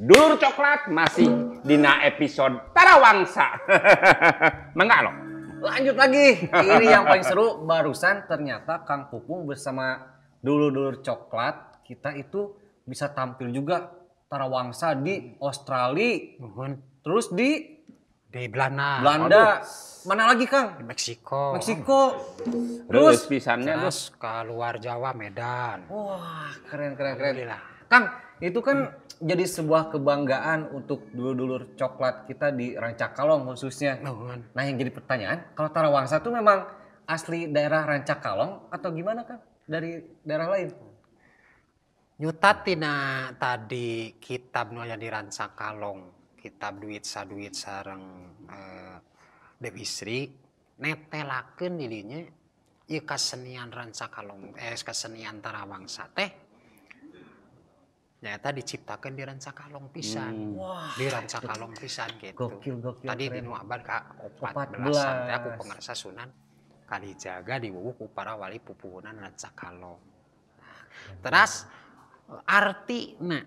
Dulur Coklat masih dina episode Tarawangsa. Mangga lo. Lanjut lagi. Ini yang paling seru barusan ternyata Kang Pupung bersama dulur-dulur coklat kita itu bisa tampil juga Tarawangsa di Australia. Terus di Belanda. Belanda. Mana lagi Kang? Di Meksiko. Meksiko. Terus pisannya terus ke luar Jawa, Medan. Wah, keren keren keren. Kang, itu kan jadi sebuah kebanggaan untuk dulur-dulur coklat kita di Rancakalong khususnya. Nah, yang jadi pertanyaan, kalau Tarawangsa itu memang asli daerah Rancakalong atau gimana Kang? Dari daerah lain? Nyutat tina tadi kitab nu aya di Rancakalong, kitab duit saduit sareng Dewi Sri netelakeun dirinya ieu kasenian Rancakalong, kasenian Tarawangsa teh nyata diciptakan di Rancakalong pisan. Wah, di Rancakalong pisan gitu. Gokil, gokil. Tadi dinu abad ka-14-an teh aku pengersa Sunan Kalijaga diwuwuh ku para wali pupuhunan Rancakalong. Terus artina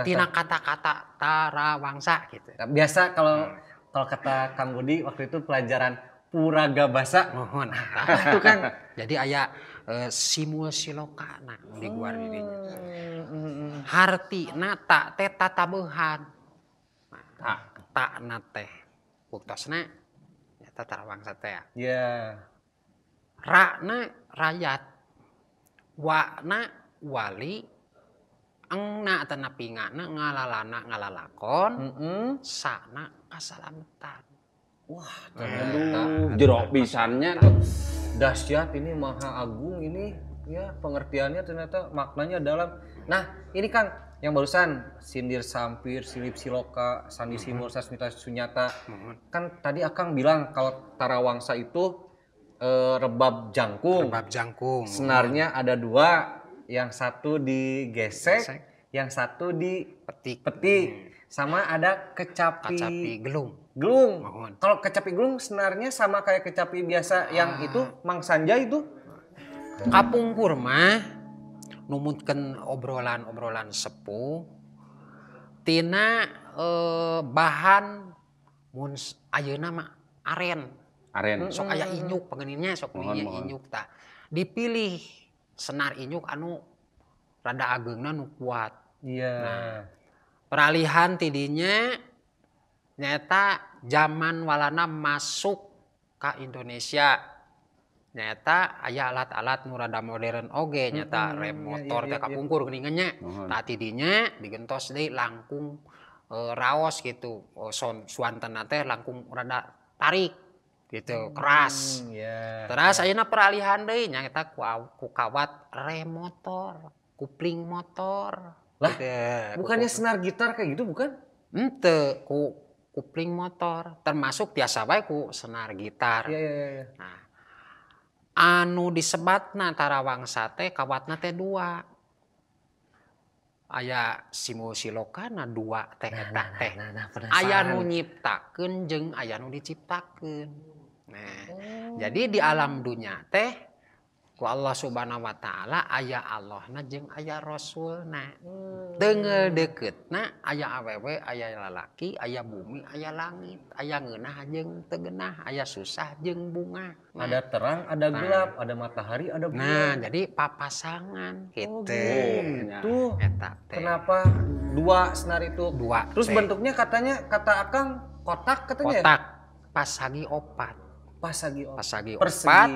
tina kata-kata Tarawangsa gitu. Nah, biasa kalau kalau kata Kang Budi waktu itu pelajaran Puraga Basa. Mohon. Itu kan. Jadi aya simul siloka na di guar dirinya. Hartina tak teh tatabehan. Tak na teh. Buktosna nyata Tarawangsa teh. Iya. Rakna rayat. Wakna wali. Engna tanapi ngana ngalalana ngalalakon. Sana kasalametan. Wah, ternyata jero pisannya tuh. Dahsyat ini, maha agung ini ya pengertiannya, ternyata maknanya dalam. Nah, ini Kang yang barusan sindir sampir, silip siloka, sandi simul, sasmita sunyata. Kan tadi Akang bilang kalau Tarawangsa itu rebab jangkung. Rebab jangkung. Senarnya ada dua, yang satu digesek, yang satu dipetik. Petik. Sama ada kecapi. Kecapi gelung. Gelung. Kalau kecapi gelung senarnya sama kayak kecapi biasa yang itu Mang Sanja itu. Kapungkur mah numutkeun obrolan-obrolan sepuh tina bahan mun ayeuna mah aren. Aren. Sok aya inyuk pengeninnya sok inyuk tah. Dipilih senar inyuk anu rada ageungna nu kuat. Iya. Nah, peralihan tidinya nyata zaman walana masuk ke Indonesia nyata aya alat-alat nu rada modern oge nyata rem motor teh kapungkur geuningan nya. Tah tidinya digentos deui langkung raos gitu, suantena teh langkung rada tarik gitu, keras. Terus ayeuna peralihan deui nyata ku kawat rem motor, kupling motor. Lah, gitu. Bukannya senar gitar kayak gitu bukan? Ente, ku kupling motor, termasuk biasa wae ku senar gitar. Iya. Nah, anu disebatna Tarawangsa teh kawatna teh dua. Aya simbol silokana dua teh eta teh. Aya nu nyiptakeun jeung aya nu diciptakeun. Nah, jadi di alam dunya teh ku Allah Subhanahu wa taala aya Allahna jeung aya Rasulna. Teunggeul deuketna aya awewe, aya lalaki, aya bumi, aya langit, aya ngeunah jeung teu geunah, aya susah jeung bunga. Nah, ada terang, ada gelap, ada matahari, ada bulan. Nah, jadi papasangan gitu. Gitu. Eta teh. Kenapa dua senar itu? Dua. Terus teh. Bentuknya katanya kata Akang kotak katanya. Kotak. Pasagi opat. Pasagi opat. Pasagi persegi. Opat.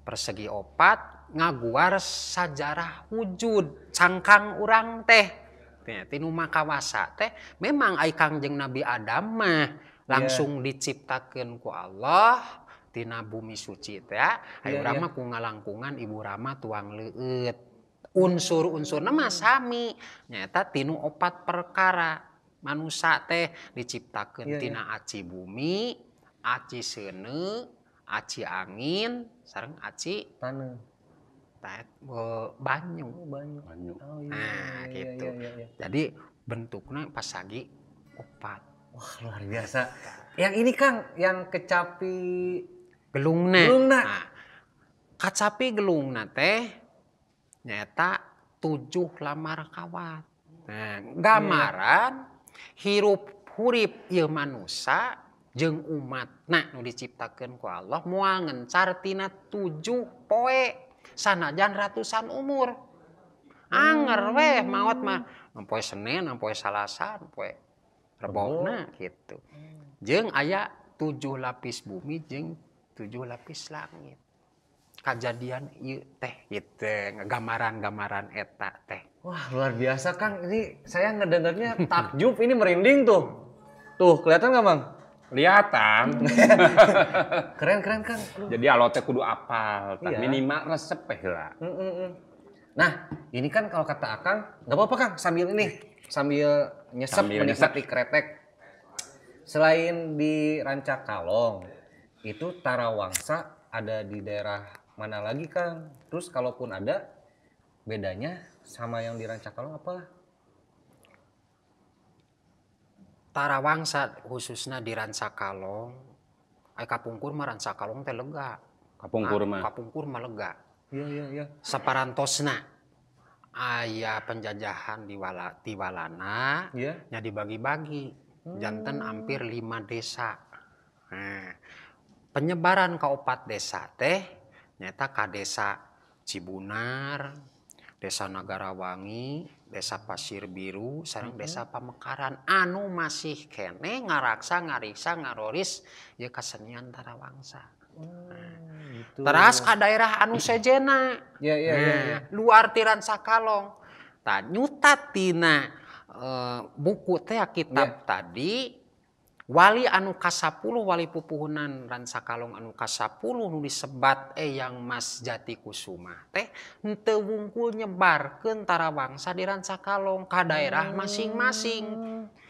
Persegi opat ngaguar sajarah wujud cangkang urang teh. Tinu makawasa teh memang ai Kangjeng Nabi Adam mah langsung diciptakeun ku Allah tina bumi suci teh. Ai urang mah ku ngalangkungan Ibu Rama tuang leueut. Unsur-unsurna mah sami nyaeta tinu opat perkara. Manusa teh diciptakeun tina aci bumi, aci seuneu, aci angin, sareng aci taneuh. Banyu. Oh, banyu. Banyu. Oh, iya, nah, iya, gitu. Iya. Jadi bentuknya pasagi opat. Wah, luar biasa. Yang ini Kang, yang kecapi gelungna. Gelungna. Nah, kacapi gelungna teh nyaeta 7 lamar kawat. Nah, gambaran hirup hurip ieu manusa jeung umatna nu diciptakeun ku Allah moal ngencar tina 7 poe sanajan ratusan umur. Anger weh maot mah poe Senin, poe Salasa, poe Rebona gitu. Jeung aya 7 lapis bumi jeung 7 lapis langit. Kajadian ieu teh gitu, gambaran-gambaran eta teh. Wah, luar biasa Kang. Ini saya ngedengarnya takjub, ini merinding tuh. Tuh, kelihatan nggak Bang? Kelihatan. Keren-keren Kang. Aduh. Jadi alo teh kudu apal, iya. Minimal resep teh lah. Nah, ini kan kalau kata Akang, nggak apa-apa Kang, sambil ini, sambil nyesep menikmati kretek. Selain di Rancakalong, itu Tarawangsa ada di daerah mana lagi Kang? Terus kalaupun ada, bedanya sama yang di Rancakalong apa? Tarawangsa khususnya di Rancakalong, ai kapungkur mah Rancakalong teh lega. Kapungkur mah. Kapungkur mah lega. Iya. Saparantosna aya penjajahan di Walana, nya dibagi-bagi. Janten hampir 5 desa. Nah, penyebaran ke 4 desa teh nyata ka desa Cibunar, Desa Nagarawangi, Desa Pasir Biru, sareng Desa Pamekaran anu masih kene ngaraksa, ngariksa, ngaroris ya kesenian Tarawangsa. Gitu. Teras ka daerah anu sejena. Iya. Luar ti Rancakalong. Tah nyutat tina buku teh kitab tadi wali anu ka-10 wali pupuhunan Rancakalong anu ka-10 nu disebat Eyang Mas Jati Kusuma teh henteu wungkul nyebarkeun Tarawangsa di Rancakalong ka daerah masing-masing.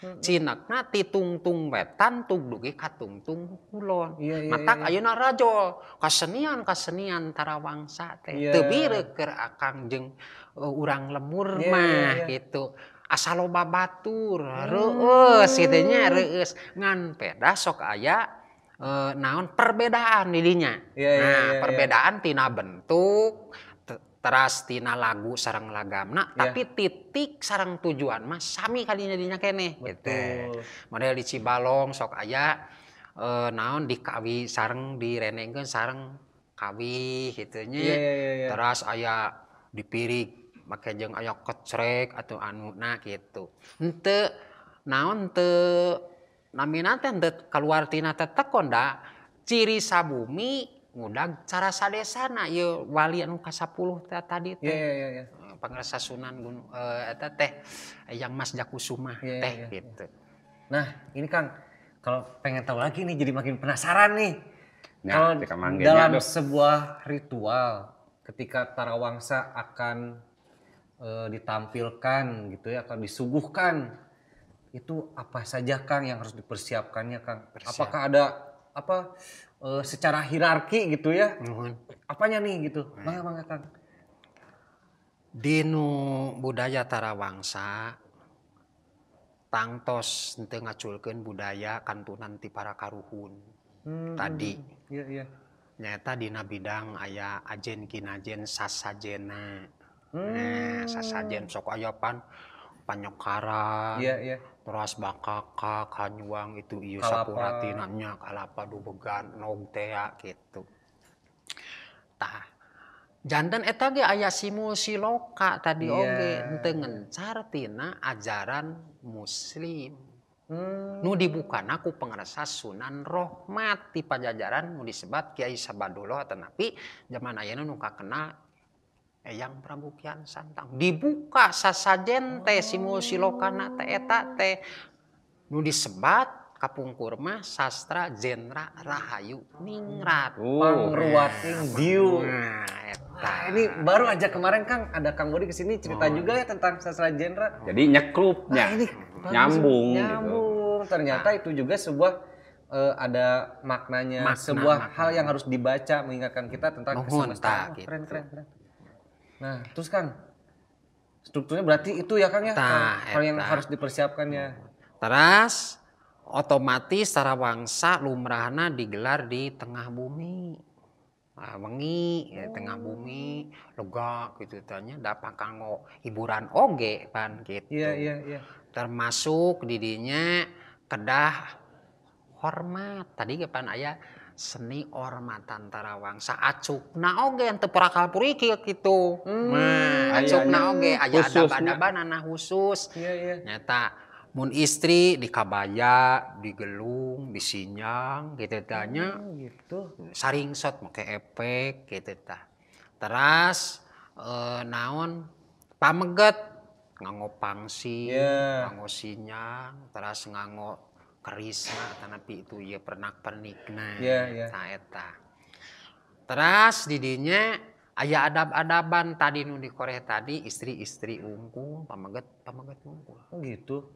Cinakna ti tungtung wetan tug dugi ka tungtung kulon. Matak ayeuna rajol kasenian-kasenian Tarawangsa teh teu bireuk keur Akang jeung urang lemur mah gitu. Asal loba batur, reueus kitu nya, reueus. Ngan pedah sok aya naon perbedaan di dinya. Nah, perbedaan tina bentuk, teras tina lagu sareng lagamna, tapi titik sareng tujuan mah sami kalinya dinya keneh gitu. Model di Cibalong sok aya naon dikawi sareng direnengkeun sareng kawi kitu nya. Teras aya dipirig make jeung aya kecrek atau anu na gitu. Henteu naon teu namina teh henteu kaluar tina tetekon da ciri sabumi ngudag cara sadesana ieu wali anu ka-10 teh tadi teh. Iya. Pangrasa Sunan Gunung eta teh Eyang Mas Jakusuma teh gitu. Nah, ini Kang, kalau pengen tahu lagi nih jadi makin penasaran nih. Nah, kalau dalam sebuah ritual ketika Tarawangsa akan ditampilkan gitu ya, akan disuguhkan, itu apa saja Kang yang harus dipersiapkannya Kang? Apakah ada apa secara hierarki gitu ya? Apanya nih gitu? Mangga Kang. Dinu budaya Tarawangsa tangtos henteu ngaculkeun budaya kantunan ti para karuhun. Tadi. Iya, iya. Nyata dina bidang aya ajen kinajen sasajena. Nah, sasajen sok aya pan panyokara. Iya, iya. Teras bakaka, kanyuang itu ieu sapuratina nya kalapa dubegan nog tea gitu. Tah, janten eta ge aya simul siloka tadi oge henteu ngencar tina ajaran muslim. Nu dibukana ku pangarsa Sunan Rohmat di Pajajaran nu disebat Kiai Sabadullah tetapi zaman ayeuna nu kakenal Eyang Prabu Kian Santang. Dibuka sasajen teh simul silokana teh eta teh nu disebat kapungkur mah sastra genre Rahayu Ningrat. Pangruwating dieu. Nah, eta. Nah, ini baru aja kemarin Kang ada Kang Budi kesini cerita juga ya tentang sastra genre. Jadi nyeklupnya. Nah, ini nyambung, nyambung gitu. Ternyata itu juga sebuah ada maknanya, sebuah hal yang harus dibaca mengingatkan kita tentang kesemestaan. Gitu. Keren, keren, keren. Nah, terus Kang, strukturnya berarti itu ya Kang ya, hal yang harus dipersiapkannya. Terus otomatis Tarawangsa lumrahna digelar di tengah bumi. Nah, wengi ya, tengah bumi lega gitu tanya dapat kanggo hiburan oge pan gitu. Iya, iya, iya. Termasuk didinya kedah hormat. Tadi ge pan aya seni hormatan Tarawangsa acukna oge teu perakal purikil gitu. Nah, acukna oge aya adab-adabanana khusus. Iya, iya. Nyata mun istri dikabaya, digelung, disinyang gitu tanya. Gitu. Saringsot make efek gitu tah. Teras naon pameget nganggo pangsi, nganggo sinyang, teras nganggo kerisna tanapi itu ieu pernak-pernikna. Tah eta. Teras didinya aya adab-adaban tadi nu dikoreh tadi istri-istri unggul, pameget unggul. Oh gitu.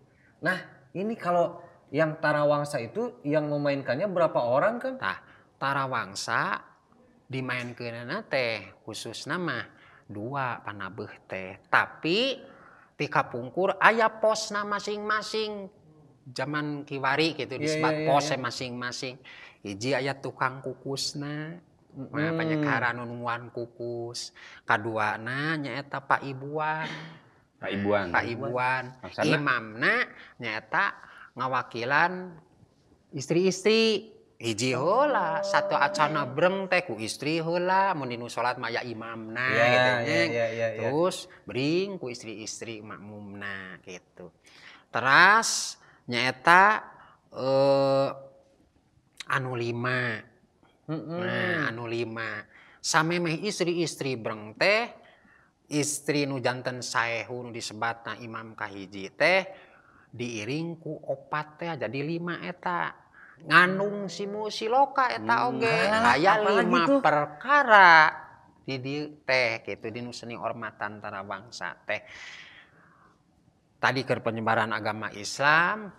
Nah, ini kalau yang Tarawangsa itu yang memainkannya berapa orang kan? Tah, Tarawangsa dimainkeunana teh khususna mah dua panabeuh teh. Tapi ti kapungkur aya posna masing-masing. Zaman kiwari gitu disebat pos masing-masing. Hiji aya tukang kukusna. Nah, panyekara nu nungguan kukus. Kaduana nyaeta Pak Ibuan. Pak Ibuan. Pak Ibuan. Imamna nyaeta ngawakilan istri-istri. Hiji heula satu acana breng teh ku istri heula mun dinu salat mah aya imamna gitu nya. Terus bring ku istri-istri makmumna gitu. Teras nyaeta anu lima. Nah, anu lima. Samemeh istri-istri breng teh istri nu janten saehu nu disebatna imam kahiji teh diiring ku opat teh jadi lima eta. Ngandung simu siloka eta oge aya lima gitu perkara di dieu teh gitu di nu seni hormatan Tarawangsa teh. Tadi keur penyebaran agama Islam,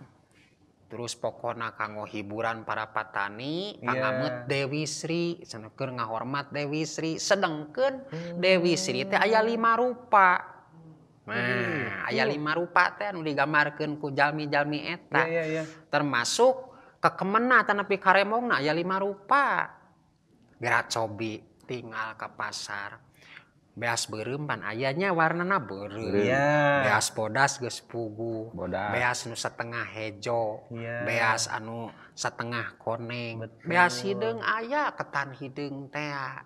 terus pokona kanggo hiburan para petani, pangameut Dewi Sri, cenah keur ngahormat Dewi Sri, sedengkeun Dewi Sri teh aya lima rupa. Nah, aya lima rupa teh anu digambarkeun ku jalmi-jalmi eta. Termasuk kekemena tanapi karemongna aya lima rupa. Gerak cobi tinggal ke pasar. Beas beureum pan ayanya warnana beureum. Beas bodas geus puguh. Beas nu setengah hejo. Beas anu setengah koneng. Beas hideung aya ketan hideung tea.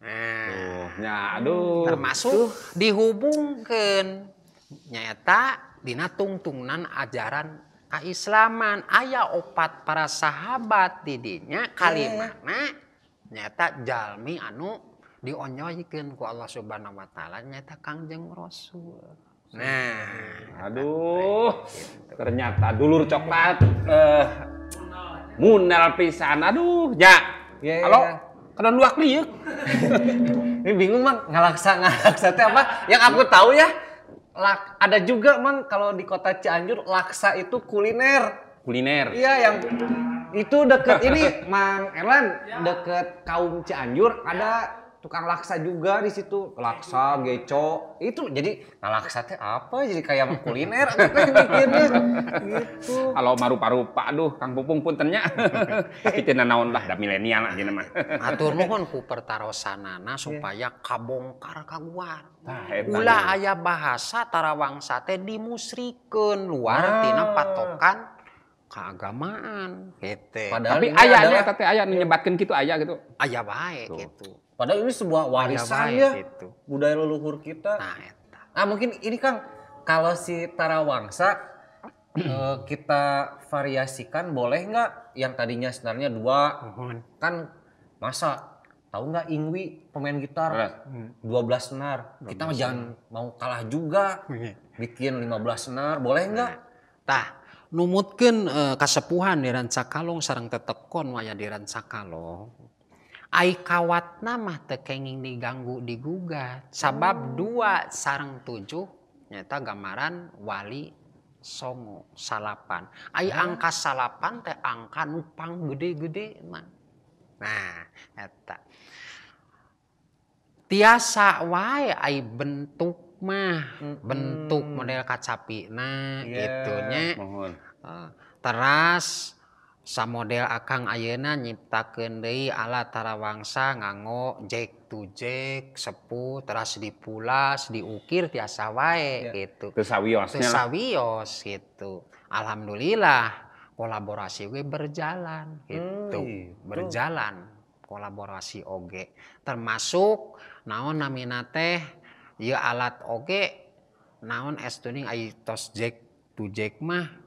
Nah, ya, aduh. Termasuk dihubungkeun nyaeta dina tungtungnan ajaran keislaman aya opat para sahabat didinya kalimana nyaeta jalmi anu dionyoykeun ku Allah Subhanahu wa taala nyaeta Kangjeng Rasul. Nah, aduh, ternyata dulur coklat munal pisan aduh nya. Halo, kadon luak liuk. Ini bingung Mang, ngalaksa teh apa? Yang aku tahu ya, ada juga Mang kalau di kota Cianjur laksa itu kuliner. Kuliner. Iya, yang itu deket ini Mang Erlan, deket Kaum Cianjur ada tukang laksa juga di situ, laksa, geco. Itu jadi ngalaksa teh apa? Jadi kayak kuliner aku teh mikirnya gitu. Kalau marupa-rupa aduh Kang Pupung puntennya. Tapi teu nanaon lah da milenial ayeuna mah. Atur nuhun ku pertarosanana supaya kabongkar kaguar. Ulah aya bahasa tarawangsa teh dimusrikeun luar tina patokan keagamaan gitu. Tapi aya eta teh aya nyebatkeun kitu aya gitu. Aya bae gitu. Padahal ini sebuah warisan ya, gitu. Budaya leluhur kita. Nah, eta. Nah mungkin ini Kang, kalau si tarawangsa kita variasikan boleh nggak? Yang tadinya sebenarnya 2, kan masa tahu nggak Ingwi pemain gitar 12 senar, kita mah jangan mau kalah juga, bikin 15 senar, boleh nggak? Tah, numutkeun kasepuhan di Rancakalong sareng tetekon waya di Rancakalong. Ai kawatna mah teu kenging diganggu digugat sabab 2 sareng 7 nyata gambaran wali songo salapan. Ai angka salapan teh angka nu pang gede-gede mah. Nah, eta. Tiasa wae ai bentuk mah, bentuk model kacapina gitu nya. Teras samodel akang ayeuna nyiptakeun deui alat tarawangsa nganggo jack to jack sepuh teras dipulas diukir tiasa wae gitu. Teu sawios nya. Teu sawios gitu. Alhamdulillah kolaborasi we berjalan gitu. Berjalan kolaborasi oge. Termasuk naon namina teh ieu alat oge naon estuning ai tos jack to jack mah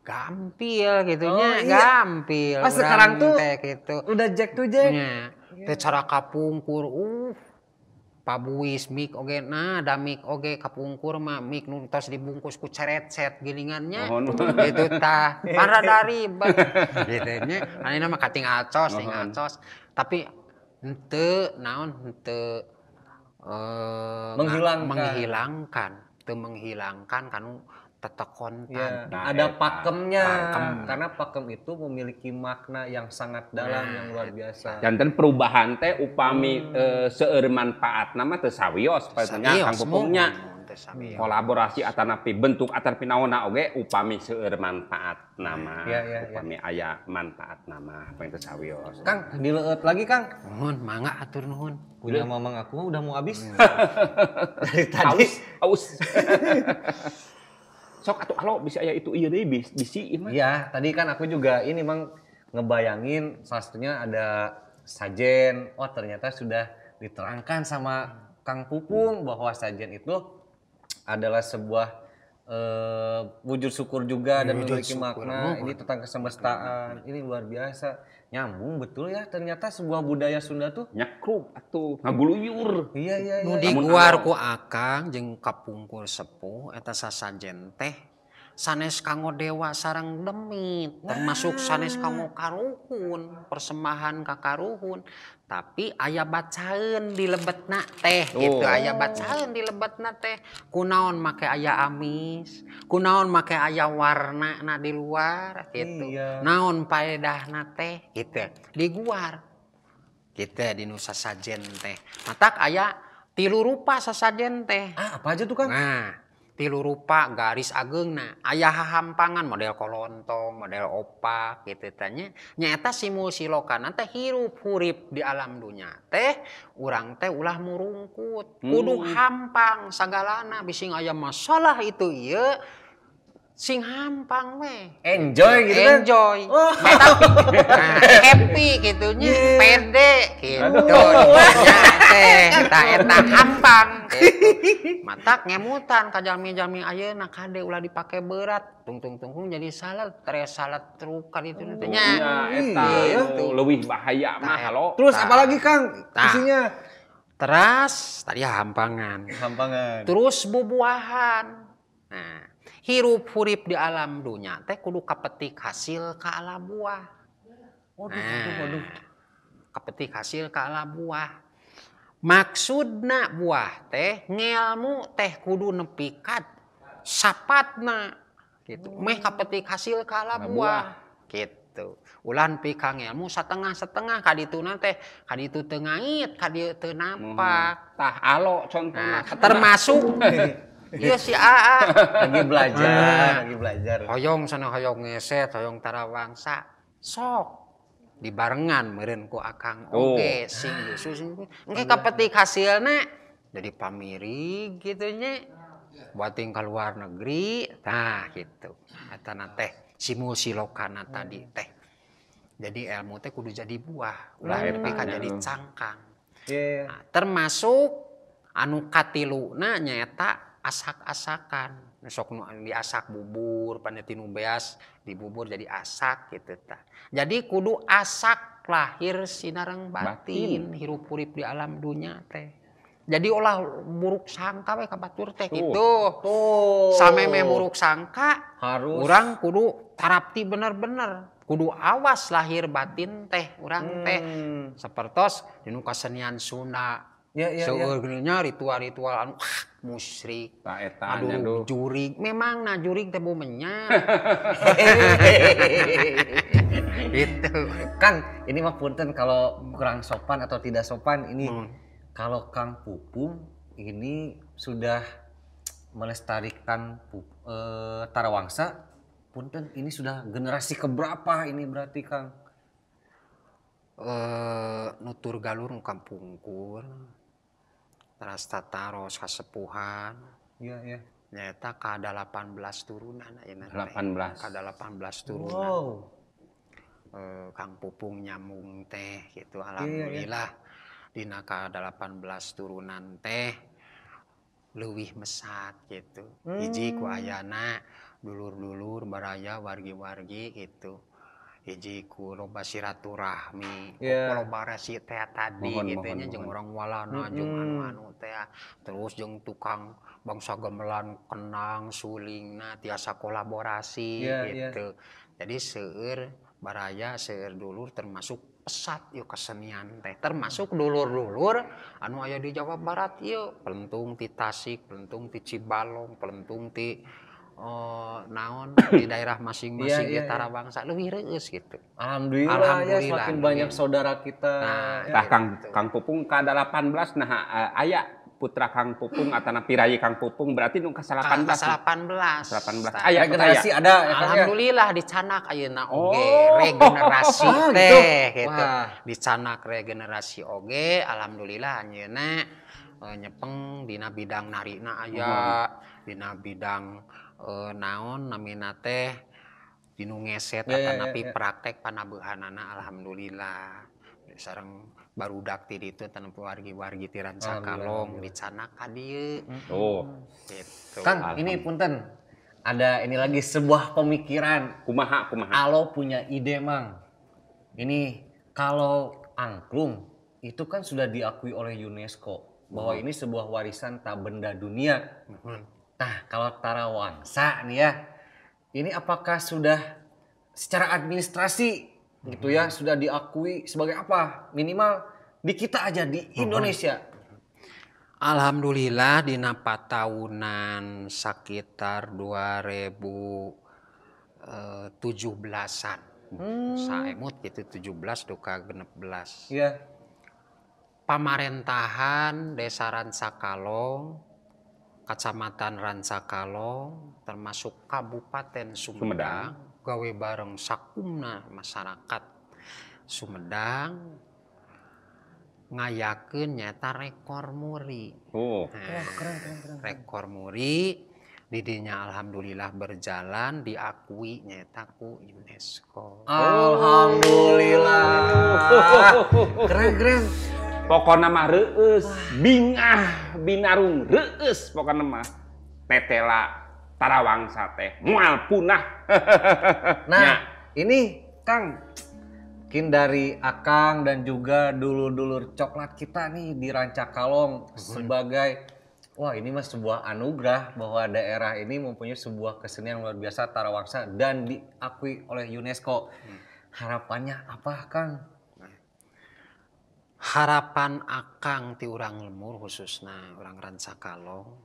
gampil gitu nya, gampil. Pas sekarang tuh gitu. Udah jack to jack. Nya, teh cara kapungkur pabuis mik oge nah da mik oge kapungkur mah mik nu tos dibungkus ku ceret-cet gilingannya. Gitu tah, parada ribet. Gitu nya, ayeuna mah katinggal cos, tinggal cos. Tapi henteu naon henteu menghilangkan, teu menghilangkan kanu tetekon ya, ada pakemnya. Karena pakem itu memiliki makna yang sangat dalam, yang luar biasa. Janten perubahan teh upami seueur manfaatna mah teu sawios nya Kang Pupungnya. Kolaborasi atanapi bentuk atanapi naonna oge upami seueur manfaatna mah, upami aya manfaatna mah teu sawios. Kang, dileueut lagi Kang. Nuhun, mangga atur nuhun. Punya mamang aku udah mau habis. Dari tadi. Aus. Sok atuh alo bisa aya itu ieu deui bisi ieu mah. Iya, tadi kan aku juga ini Mang ngebayangin salah satunya ada sajen. Oh, ternyata sudah diterangkan sama Kang Pupung bahwa sajen itu adalah sebuah wujud syukur juga dan memiliki makna. Ini tentang kesemestaan. Ini luar biasa. Nyambung betul ya, ternyata sebuah budaya Sunda tuh nyakruk atuh ngaguluyur. Iya. Nu diguar ku akang jeung kapungkur sepuh eta sasajen teh sanes kanggo dewa sareng demit, termasuk sanes kanggo karuhun, persembahan ka karuhun, tapi aya bacaeun di lebetna teh gitu, aya bacaeun di lebetna teh. Kunaon make aya amis, kunaon make aya warnana di luar gitu. Naon paedahna teh gitu, diguar. Gitu di nu sasajen teh. Matak aya 3 rupa sasajen teh. Ah, apa aja tuh Kang? Nah, 3 rupa garis ageungna aya hahampangan model kolontong, model opak gitu tanya. Nyaeta simul silokana teh hirup hurip di alam dunya teh urang teh ulah murungkut, kudu hampang sagalana bising aya masalah itu ieu sing hampang we. Enjoy gitu kan? Enjoy. Oh. Nah, happy gitu nya, pede gitu. Nya teh eta eta hampang gitu. Matak ngemutan ka jalmi-jalmi ayeuna kade ulah dipake berat, tungtung-tungtung jadi salah, tres salah truk kan itu teh nya. Eta leuwih bahaya mah halo. Terus apalagi Kang isinya? Teras tadi hampangan. Hampangan. Terus bubuahan. Nah, hirup hurip di alam dunya teh kudu kapetik hasil ka ala buah. Waduh, waduh, waduh. Kapetik hasil ka ala buah. Maksudna buah teh ngelmu teh kudu nepi ka sapatna gitu. Meh kapetik hasil ka ala buah. Gitu. Gitu. Ulah nepi ka ngelmu satengah-setengah kadituna teh kaditu teu ngait, kadieu teu napak. Tah alo contohna. Nah, termasuk ieu si AA lagi belajar, lagi belajar. Hoyong sana hoyong ngeset, hoyong tarawangsa. Sok dibarengan meureun ku akang oge sing justru sing engke kapetik hasilna jadi pamirig kitu nya. Buating ka luar negeri, tah gitu. Eta na teh simul silokana tadi teh. Jadi ilmu teh kudu jadi buah, ulah nepi ka jadi cangkang. Nah, termasuk anu katiluna nyaeta asak-asakan. Sok nu diasak bubur, paneti nu beas dibubur jadi asak gitu tah. Jadi kudu asak lahir sinareng batin, hirup urip di alam dunya teh. Jadi olah buruk sangka we ka batur teh gitu. Sameme buruk sangka harus urang kudu tarapti bener-bener. Kudu awas lahir batin teh urang teh. Sapertos dinu kasenian Sunda. Seueurnya ritual-ritual anu musyrik. Tah eta aduh jurig. Memang na jurig teh bumenya. Gitu. Kang, ini mah punten kalau kurang sopan atau tidak sopan ini. Kalau Kang Pupung ini sudah melestarikan Tarawangsa, punten ini sudah generasi keberapa ini berarti Kang? Nutur galur nu kampungkur, teras tataros kasepuhan. Iya, iya. Nyata ka 18 turunan ayeuna teh. 18. Ka 18 turunan. Wow. Kang Pupung nyambung teh gitu, alhamdulillah. Iya, iya. Dina ka 18 turunan teh leuwih mesat gitu. Hiji ku ayana dulur-dulur baraya wargi-wargi gitu. Hiji ku loba silaturahmi, kolaborasi teh tadi gitu nya jeung orang walana jeung anu-anu teh. Terus jeung tukang bangsa gamelan kenang sulingna tiasa kolaborasi gitu. Jadi seueur baraya, seueur dulur termasuk pesat yuk kesenian teh, termasuk dulur-dulur anu aya di Jawa Barat yuk, pelentung ti Tasik, pelentung ti Cibalong, pelentung ti naon di daerah masing-masing di Tarawangsa leuwih reueus gitu. Alhamdulillah, alhamdulillah ya semakin banyak saudara kita. Nah, tah Kang Pupung ka 18 nah aya putra Kang Pupung atana pirayi Kang Pupung berarti nu ka 18. 18. 18. Aya regenerasi ada ya, alhamdulillah dicanak ayeuna oge regenerasi teh gitu. Dicanak regenerasi oge alhamdulillah anjeunna nyepeng dina bidang narina aya, dina bidang naon namina teh dinu ngeset atanapi praktek panabuhanana alhamdulillah. Sareng barudak ti ditu tan wargi-wargi ti Rancakalong dicanak ka dieu. Oh. Gitu. Kang, ini punten. Ada ini lagi sebuah pemikiran. Kumaha kumaha. Alo punya ide, Mang. Ini kalau angklung itu kan sudah diakui oleh UNESCO bahwa ini sebuah warisan tak benda dunia. Nah, kalau Tarawangsa nih ya, ini apakah sudah secara administrasi gitu ya, sudah diakui sebagai apa? Minimal di kita aja, di Indonesia. Alhamdulillah dina pataunan sekitar 2017-an. Saemut gitu 17 duka 16. Iya. Pamarentahan Desa Rancakalong, Kecamatan Rancakalong, termasuk Kabupaten Sumedang, gawe bareng sakumna masyarakat Sumedang ngayakeun nyata rekor muri. Oh. Nah, keren, keren, keren. Rekor muri didinya alhamdulillah berjalan diakui nyata ku UNESCO. Alhamdulillah. Keren keren. Pokokna mah reueus, bingah binarung reueus pokokna mah. Tetela Tarawangsa teh moal punah. Nah, ini Kang, mungkin dari Akang dan juga dulur-dulur coklat kita nih di Rancakalong sebagai wah ini mah sebuah anugerah bahwa daerah ini mempunyai sebuah kesenian luar biasa Tarawangsa dan diakui oleh UNESCO. Harapannya apa, Kang? Harapan Akang ti urang lemur khususna urang Rancakalong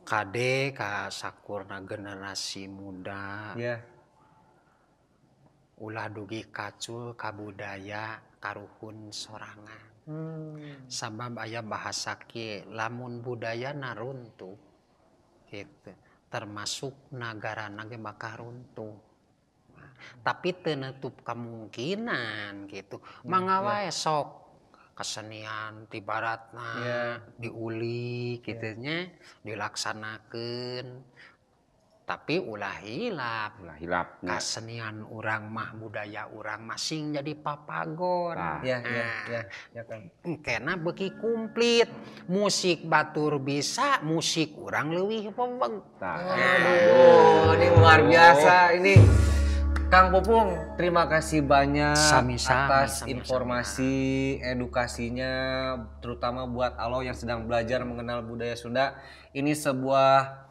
kade ka sakurna generasi muda. Yeah. Ulah dugi kacul kabudaya karuhun sorangan. Sabab aya bahasa kieu lamun budaya naruntuh gitu, termasuk nagarana ge bakal runtuh. Nah, tapi teu nutup kemungkinan gitu. Mangga wae sok kesenian ti baratna diulik kitu nya, dilaksanakeun. Tapi ulah hilap. Ulah hilap. Kesenian urang mah budaya urang masing jadi papagon. Nah. Iya, Kang. Engkena beuki komplit. Musik batur bisa, musik urang leuwih peweg. Nah. Aduh, ini luar biasa ini. Kang Pupung, terima kasih banyak Sami-sami, atas sami-sami. informasi, edukasinya, terutama buat Alo yang sedang belajar mengenal budaya Sunda. Ini sebuah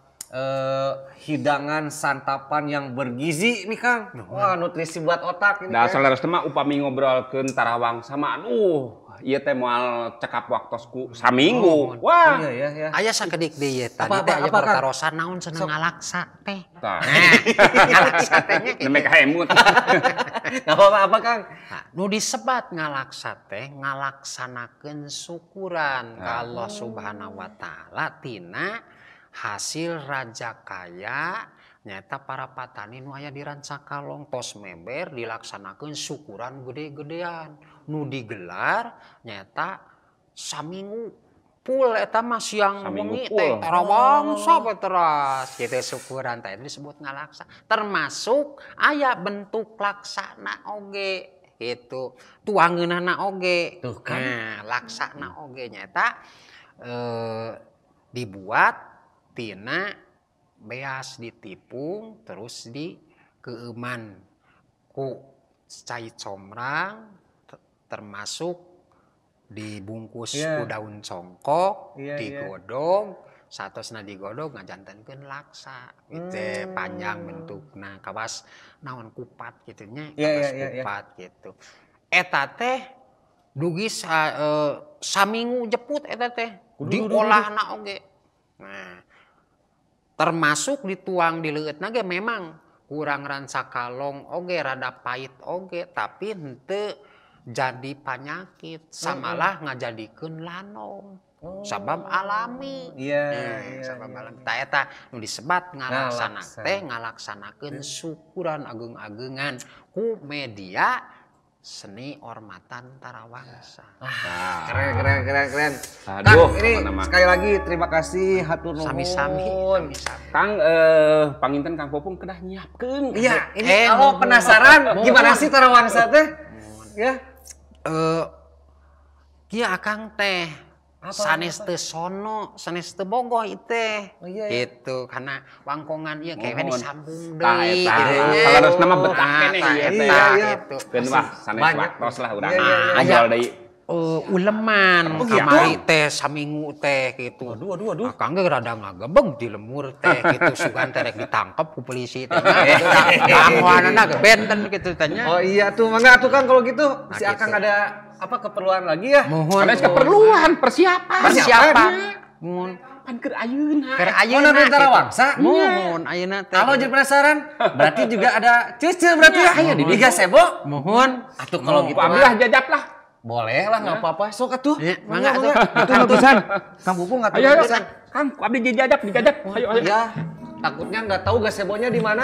hidangan santapan yang bergizi nih Kang. Wah, nutrisi buat otak ini. Da Kang. saleresna mah upami ngobrolkeun Tarawangsa mah aduh, ieu teh moal cekap waktos ku saminggu. Wah. Iya, iya, iya. Aya sakedik deui ye tadi Apa, teh aya apa, Kang? pertarosan naon cenah ngalaksa teh. Tah. Nah, ngalaksa teh nya kitu. Nembe kaemut. Nggak apa-apa, apa Kang? Nah, nu disebat ngalaksa teh ngalaksanakeun syukuran ka Allah Subhanahu wa taala tina hasil raja kaya nyata para patani nu aya di Rancakalong tos meber dilaksanakeun syukuran gede-gedean nu digelar nyata saminggu full eta mah siang Saminggu wengi teh full. tarawangsa we teras gitu syukuran teh disebut ngalaksa termasuk aya bentuk laksana oge gitu tuangeunana oge. Tuh kan. Nah, laksana oge nyata dibuat tina beas ditipung terus di keuman ku cai comrang termasuk dibungkus ku daun congkok digodog satosna digodog ngajantenkeun laksa gitu panjang bentukna kawas naon kupat kitu nya kawas kupat gitu eta teh dugi saminggu jeput eta teh diolahna oge. Nah, termasuk dituang di leueutna ge memang kurang Rancakalong oge rada pahit oge tapi henteu jadi penyakit samalah ngajadikeun lanong sabab alami. Sabab alami tah eta nu disebat ngalaksana teh ngalaksanakeun syukuran ageung-ageungan ku media seni ormatan Tarawangsa. Keren keren keren keren. Aduh, Kang, ini nama-nama. sekali lagi terima kasih hatur nuhun. Sami-sami, sami-sami. Kang panginten Kang Pupung kedah nyiapkeun. Iya, ini kalau penasaran gimana sih Tarawangsa teh? Ya. Kieu akang teh sanes teu sono, sanes teu bogoh ieu teh. Oh, iya, iya. Gitu, karena wangkongan ieu kayaknya Mohon. disambung Tah deui eta. gitu nya. Saleresna mah betah Nah, keneh tah ieu teh. eta, Iya, gitu. Keun wah sanes Banyak. waktos lah urang. Iya, iya, iya. Ngobrol deui. Uleman Oh, gitu? kamari teh saminggu teh gitu. Aduh, aduh, aduh. Akang ge rada ngagebeg di lemur teh gitu sugan teh rek ditangkep ku polisi teh. Danguanana ge benten gitu teh nya. Oh iya tuh, mangga tuh Kang kalau gitu si Nah, Akang gitu. ada apa keperluan lagi ya? Mohon Sanes keperluan persiapan. persiapan. Mohon Pan keur ayeuna. keur ayeuna. Oh, nonton gitu. Tarawangsa? Mohon ayeuna teh. Kalau jadi penasaran, berarti juga ada cece berarti ya? Iya, di gazebo. Mohon. Atuh kalau gitu Ku abdi mah. lah jajap lah. Boleh lah, nggak apa-apa. Sok atuh. Ya, mangga atuh. Itu pisan. Kang Pupung atuh Ayo ayo. pisan. Kang, ku abdi dijajap, dijajap. Ayo ayo. Ya, takutnya nggak tahu gazebonya di mana.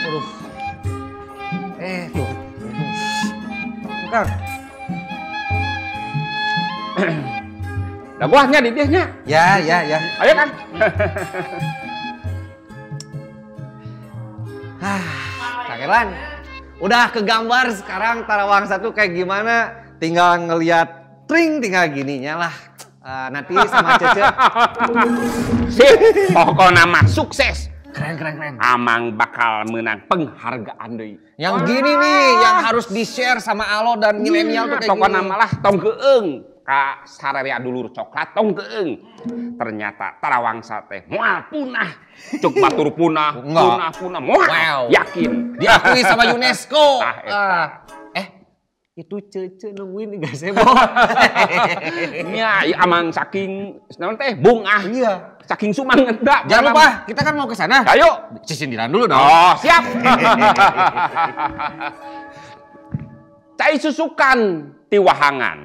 Aduh. Tuh. Kang. Lah buahnya di dieu nya. Ya, ya, ya. Ayo Kang. Kang Erlan, udah kegambar sekarang Tarawangsa tuh kayak gimana. Tinggal ngeliat tring, tinggal gininya lah. Nanti sama Cece. Sip, pokokna mah sukses. Keren, keren, keren. Amang bakal menang penghargaan deui. Yang gini nih, yang harus di-share sama Alo dan milenial tuh kayak pokokna gini. mah lah tong keung ka sararea dulur coklat tong keung. Ternyata Tarawangsa teh moal punah. Cuk batur punah, Enggak. punah punah moal. Wow. Yakin. Diakui sama UNESCO. Tah, eta. Ah. Itu cece nungguin di gazebo. Nya, amang saking naon teh bungah. Iya. Saking sumangetna. Jangan lupa, kita kan mau ke sana. Ayo, sisindiran dulu dong. Oh, siap. Cai susukan tiwahangan.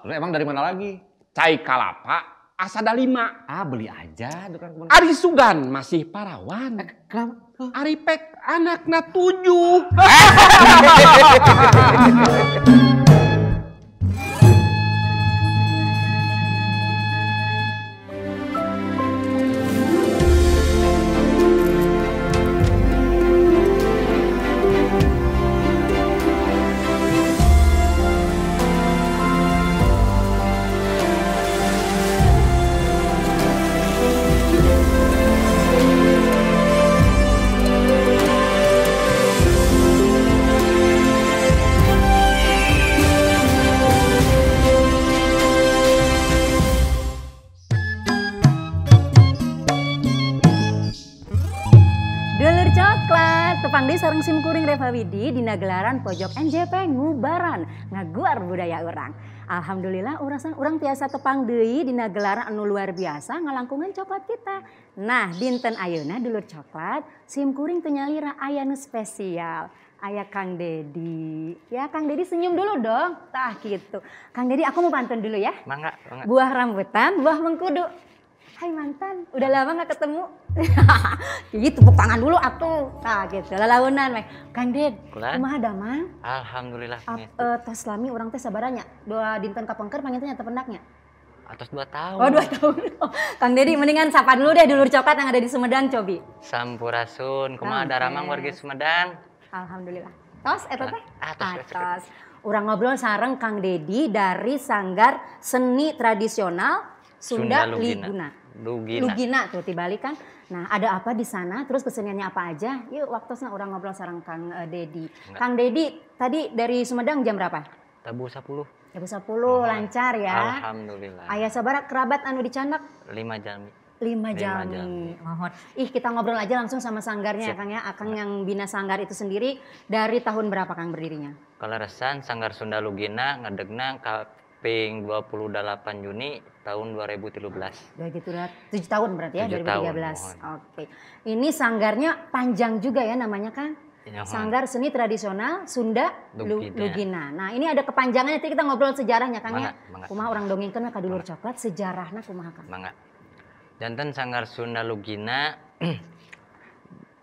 Lu emang dari mana lagi? Cai kalapa asada 5. Ah, beli aja tukang kebun. Ari Sugan masih parawan. Kenapa? Ari Pek anakna 7. Tepang deui sareng sim kuring Reva Widi dina gelaran Pojok NJP ngubaran ngaguar budaya urang. Alhamdulillah urang tiasa tepang deui dina gelaran anu luar biasa ngalangkungan coklat kita. Nah, dinten ayeuna dulur coklat sim kuring teu nyalira aya nu spesial. Aya Kang Dedi. Ya Kang Dedi senyum dulu dong. Tah gitu. Kang Dedi aku mau pantun dulu ya. Mangga, mangga. Buah rambutan, buah mengkudu. Hai mantan, udah lama gak ketemu. Gitu, tepuk tangan dulu atuh. Nah gitu, lalaunan meh. Kang Ded, kumaha damang? Alhamdulillah. Tos lami urang teh sabaranya. 2 dinten kapengker panginten nya tependaknya. Atos 2 tahun. Oh 2 tahun. Oh, Kang Dedi mendingan sapa dulu deh dulur coklat yang ada di Sumedang cobi. Sampurasun, kumaha daramang warga Sumedang? Alhamdulillah. Tos eta teh? Atos. Urang ngobrol sareng Kang Dedi dari Sanggar Seni Tradisional Sunda Lugina. Lugina tuh dibalik kan. Nah, ada apa di sana? Terus keseniannya apa aja? Yuk waktunya orang ngobrol sareng Kang Dedi. Kang Dedi, tadi dari Sumedang jam berapa? Tabu 10. Tabu 10, lancar ya. Alhamdulillah. Ayah sabaraha kerabat anu dicandak? 5 jalmi. 5 jalmi. Mohon. Ih, kita ngobrol aja langsung sama sanggarnya ya Kang ya. Akang yang bina sanggar itu sendiri dari tahun berapa Kang berdirinya? Kaleresan Sanggar Sunda Lugina ngedegna kaping 28 Juni tahun 2013. 7 tahun berarti ya, 2013. Tahun, oke. Ini sanggarnya panjang juga ya namanya Kang. Ya, Sanggar Seni Tradisional Sunda Lugina. Lugina. Nah, ini ada kepanjangannya, nanti kita ngobrol sejarahnya Kang ya. Kumaha urang dongengkeun ka dulur coklat sejarahna kumaha Kang? Mangga. Janten Sanggar Sunda Lugina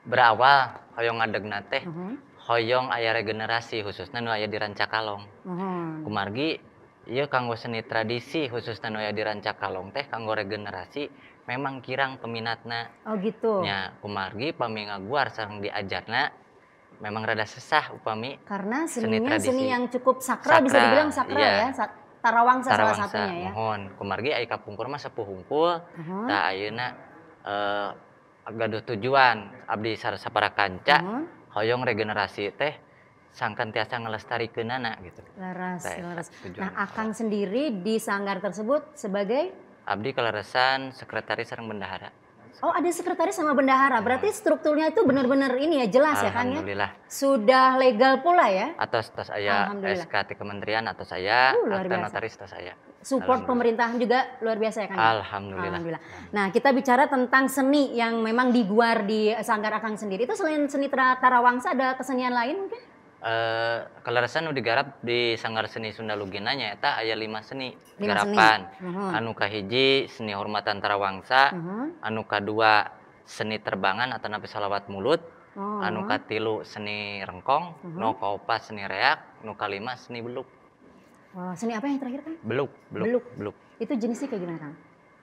berawal hoyong ngadegna teh hoyong aya regenerasi khususna nu aya di Rancakalong. Kumargi ieu kanggo seni tradisi khususna nu aya di Rancakalong teh kanggo regenerasi memang kirang peminatna. Oh gitu. Nya kumargi pami ngaguar sareng diajarna memang rada sesah upami karena seninya seni yang cukup sakral, bisa dibilang sakral iya. Ya. Tarawangsa salah satunya ya. Mohon kumargi aya kapungkur mah sepuh hungkul. Tah ayeuna gaduh tujuan abdi sapara kanca hoyong regenerasi teh sangkan tiasa ngelestarikeunana gitu. Leres, leres. Nah, Akang sendiri di sanggar tersebut sebagai? Abdi kaleresan sekretaris sareng bendahara. Oh, ada sekretaris sama bendahara. Berarti strukturnya itu benar-benar ini ya jelas ya Kang ya? Alhamdulillah. Sudah legal pula ya? Atas tas saya SK Kementerian atau saya akta notaris tas saya. Support pemerintahan juga luar biasa ya Kang? Alhamdulillah. Alhamdulillah. Nah, kita bicara tentang seni yang memang diguar di Sanggar Akang sendiri. Itu selain seni Tarawangsa ada kesenian lain mungkin? Kaleresan nu digarap di Sanggar Seni Sunda Lugina nyaeta aya 5 seni garapan. Anu kahiji seni hormatan Tarawangsa, anu kadua seni terbangan atau napi salawat mulut, anu katilu seni rengkong, nu kaopat seni reak, nu kalima seni beluk. Oh, seni apa yang terakhir Kang? Beluk, beluk, beluk. Itu jenisnya kayak gimana Kang?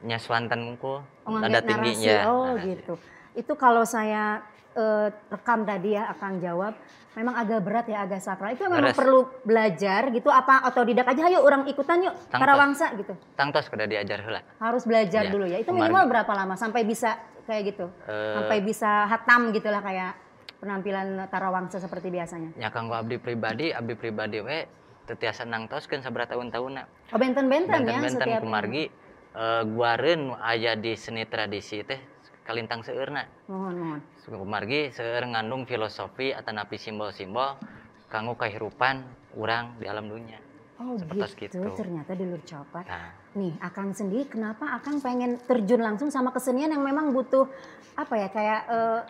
Nya swanten mungkul, nada tingginya. Oh gitu. Itu kalau saya rekam tadi ya Akang jawab, memang agak berat ya, agak sakral. Itu memang perlu belajar gitu apa otodidak aja, ayo orang ikutan yuk Tarawangsa gitu. Tangtos kudu diajar heula. Harus belajar dulu ya. Itu minimal berapa lama sampai bisa kayak gitu? Sampai bisa hatam gitulah kayak penampilan Tarawangsa seperti biasanya. Ya kanggo abdi pribadi we teu tiasa nangtoskeun sabaraha taun-taunna. Oh benten-benten ya setiap kumargi guareun aya di seni tradisi teh kalintang seueurna. Mohon, mohon. Kumargi seueur ngandung filosofi atanapi simbol-simbol kanggo kahirupan urang di alam dunia. Oh seperti gitu, ternyata dulur coklat. Nah. Nih Akang sendiri kenapa Akang pengen terjun langsung sama kesenian yang memang butuh apa ya kayak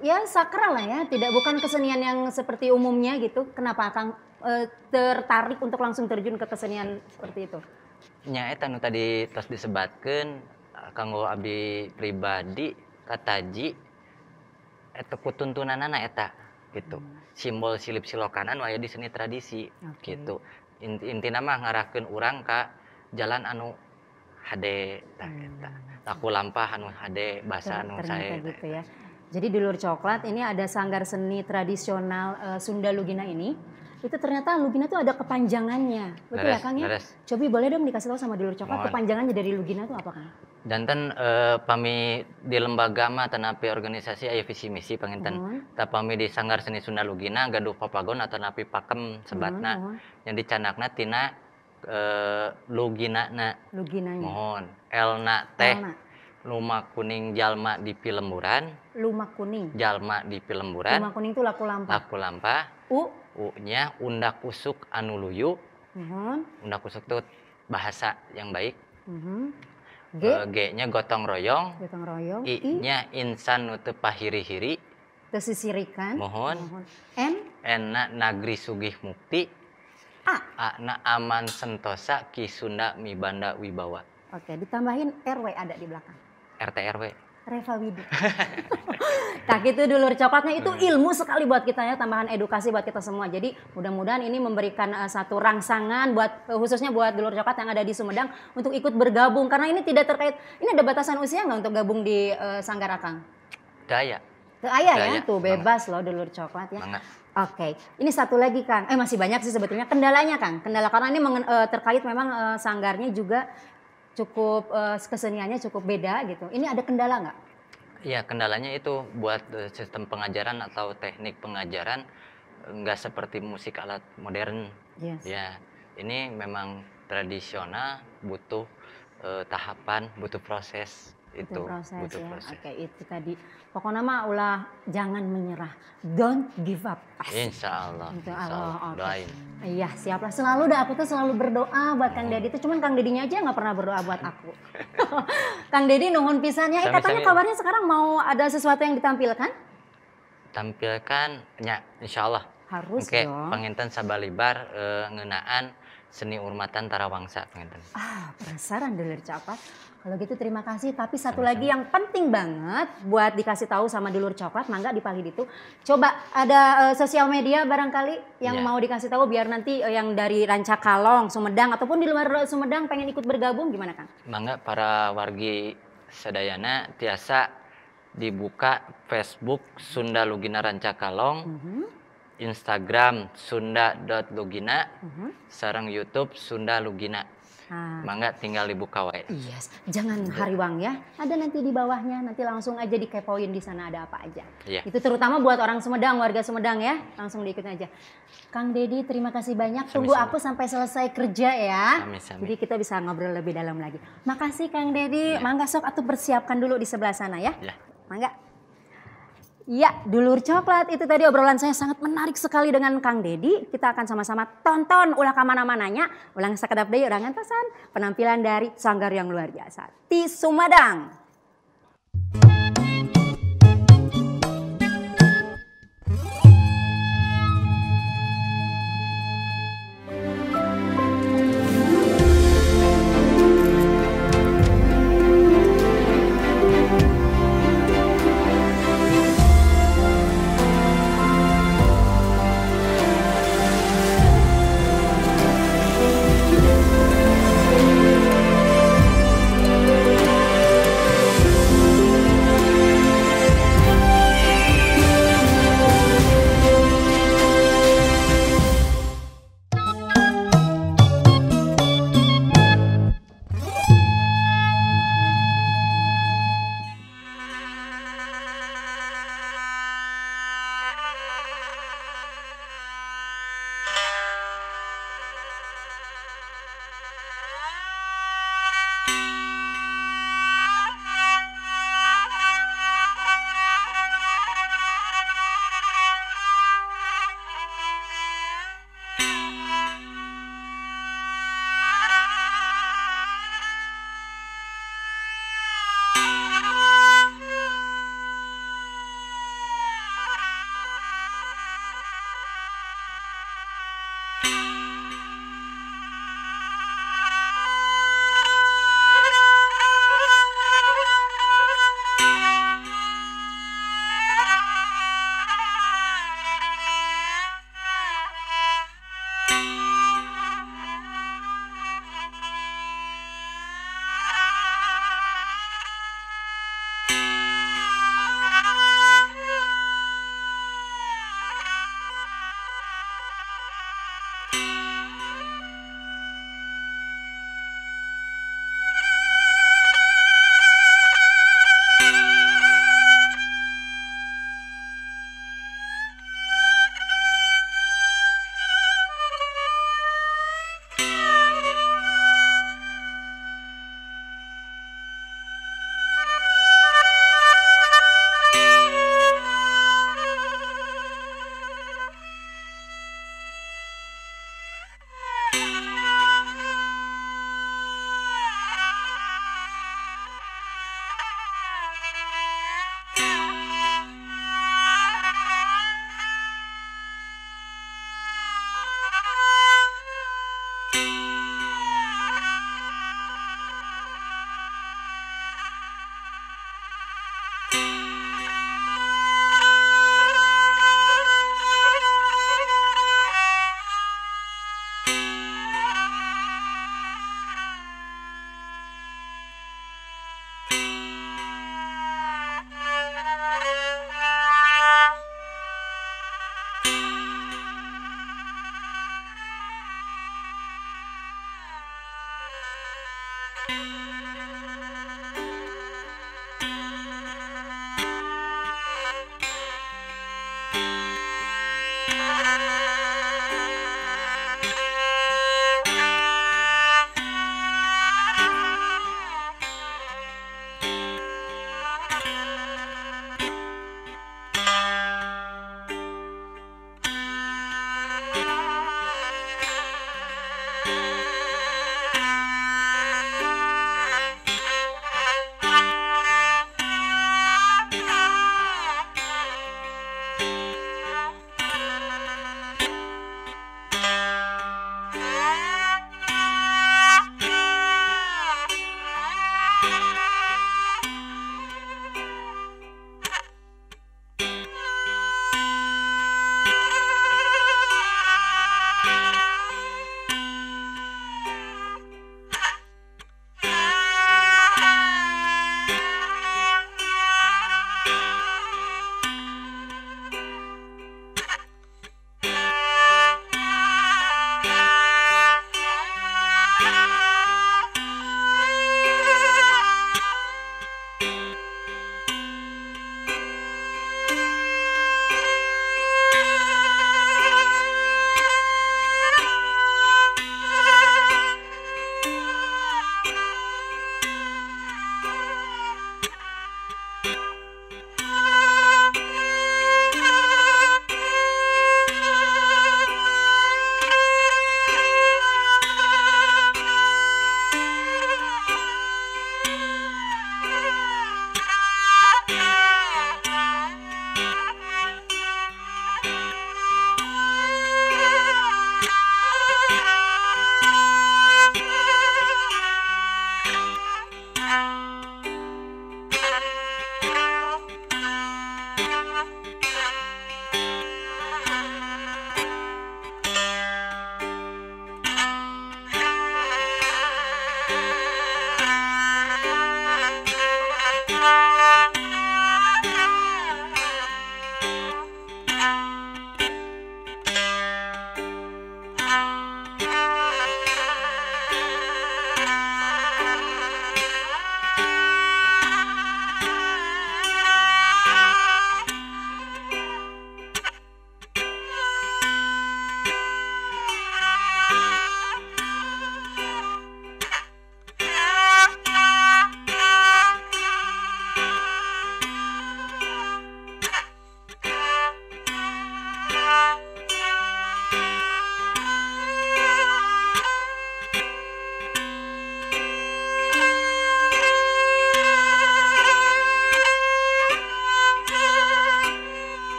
ya sakral lah ya, tidak bukan kesenian yang seperti umumnya gitu. Kenapa Akang tertarik untuk langsung terjun ke kesenian seperti itu? Nya eta nu tadi tos disebatkeun kanggo abdi pribadi kataji eta kutuntunanana eta gitu. Simbol silip silokanan aya di seni tradisi gitu. Intina mah ngarahkeun urang ka jalan anu hade tah eta. Laku lampah anu hade, basa anu sae. Gitu ya. Jadi dulur coklat ini ada sanggar seni tradisional Sunda Lugina ini. Itu ternyata Lugina tuh ada kepanjangannya. Betul ya Kang ya? Cobi boleh dong dikasih tahu sama dulur coklat kepanjangannya dari Lugina tuh apa Kang? Janten pami di lembaga mah tanapi organisasi aya visi misi panginten. Tah pami di Sanggar Seni Sunda Lugina gaduh papagon atanapi pakem sebatna yang dicanakna tina Luginana. Luginanya. Mohon Elna teh lumak kuning jalma di pilemburan. Lumak kuning. Jalma di pilemburan. Lumak kuning itu laku lampah. Laku lampah. U. U-nya undak usuk anu luyu. Undak usuk itu bahasa yang baik. G. G-nya gotong royong. Gotong royong. I-nya insan nu teu pahiri-hiri. Teu sisirikan. Mohon. N. N-na nagri sugih mukti. A. A-na aman sentosa ki Sunda mibanda wibawa. Oke, ditambahin RW ada di belakang. RT RW. Reva Widi. Nah gitu dulur coklatnya itu ilmu sekali buat kita ya, tambahan edukasi buat kita semua. Jadi mudah-mudahan ini memberikan satu rangsangan buat khususnya buat dulur coklat yang ada di Sumedang untuk ikut bergabung. Karena ini tidak terkait, ini ada batasan usia nggak untuk gabung di Sanggar Akang? Daya. Daya ya, tuh bebas loh dulur coklat ya. Oke, ini satu lagi Kang. Masih banyak sih sebetulnya kendalanya Kang. Kendala karena ini terkait memang sanggarnya juga cukup keseniannya cukup beda gitu. Ini ada kendala nggak? Iya, kendalanya itu buat sistem pengajaran atau teknik pengajaran nggak seperti musik alat modern. Yes. Ya, ini memang tradisional, butuh tahapan, butuh proses. Itu proses, butuh ya. Proses. Oke, itu tadi. Pokoknya mah ulah jangan menyerah. Don't give up. Asik. Insya Allah. Insya Allah. Okay. Doain. Iya, siaplah. Selalu dah aku tuh selalu berdoa buat Kang Dedi itu. Cuman Kang Dedinya aja nggak pernah berdoa buat aku. Kang Dedi nuhun pisannya. Katanya kabarnya sekarang mau ada sesuatu yang ditampilkan? Tampilkan, ya insya Allah. Harus oke, dong. Panginten sabalibar ngeunaan seni urmatan tarawangsa panginten. Ah, penasaran dulur coklat. Kalau gitu terima kasih. Tapi satu lagi yang penting banget buat dikasih tahu sama dulur coklat, mangga di palih itu. Coba ada sosial media barangkali yang mau dikasih tahu biar nanti yang dari Rancakalong, Sumedang ataupun di luar Sumedang pengen ikut bergabung gimana Kang? Mangga para wargi sadayana tiasa dibuka Facebook Sunda Lugina Rancakalong. Instagram sunda.lugina, sareng YouTube Sunda Lugina. Mangga tinggal dibuka wae. Yes, jangan hariwang ya. Ada nanti di bawahnya, nanti langsung aja dikepoin di sana ada apa aja. Yeah. Itu terutama buat orang Sumedang, warga Sumedang ya, langsung diikutin aja. Kang Dedi terima kasih banyak. Tunggu aku sampai selesai kerja ya. Sami-sami. Jadi kita bisa ngobrol lebih dalam lagi. Makasih Kang Dedi. Yeah. Mangga sok atau persiapkan dulu di sebelah sana ya. Yeah. Mangga. Ya, dulur coklat itu tadi obrolan saya sangat menarik sekali dengan Kang Dedi. Kita akan sama-sama tonton ulah kamana-mananya, ulang sakedap deui urang ngantosan penampilan dari sanggar yang luar biasa di Sumedang.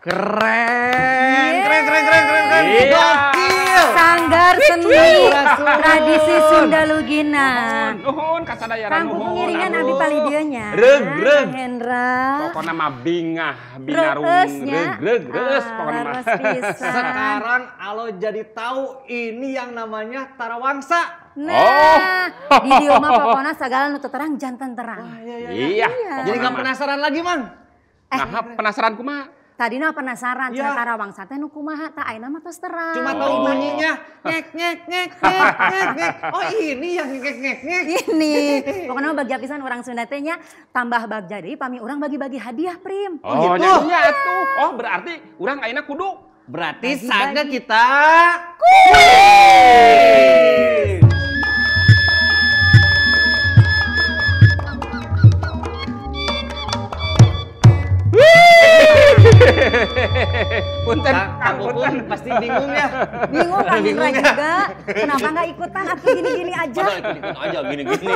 Keren, keren, keren, keren, keren, keren. Gokil. Sanggar Seni Tradisi Sunda Lugina. Nuhun, kasadayana nuhun. Kang Pupung ngiringan abi palih nya. Reug, reug. Hendra. Pokona mah bingah, binarung, reug, reug, reus pokona mah. Sekarang alo jadi tahu ini yang namanya Tarawangsa. Nah, di dieu mah pokona sagala nu terang janten terang. Iya. Jadi nggak penasaran lagi, Mang? Nah, penasaran kumaha? Tadina penasaran cenah Tarawangsa teh nu kumaha tah ayeuna mah tos terang. Cuma tahu bunyinya ngek ngek ngek ngek ngek ngek. Oh, ini yang ngek ngek ngek. Ini. Pokoknya bagja pisan urang Sunda teh nya tambah bagja deui pami urang bagi-bagi hadiah Prim. Oh, gitu. Iya atuh. Oh, berarti urang ayeuna kudu. Berarti saatnya kita kuis. Punten, Kang Pupung pasti bingung ya. Bingung Kang Indra juga. Kenapa nggak ikutan atau gini-gini aja? Padahal ikut-ikut aja gini-gini.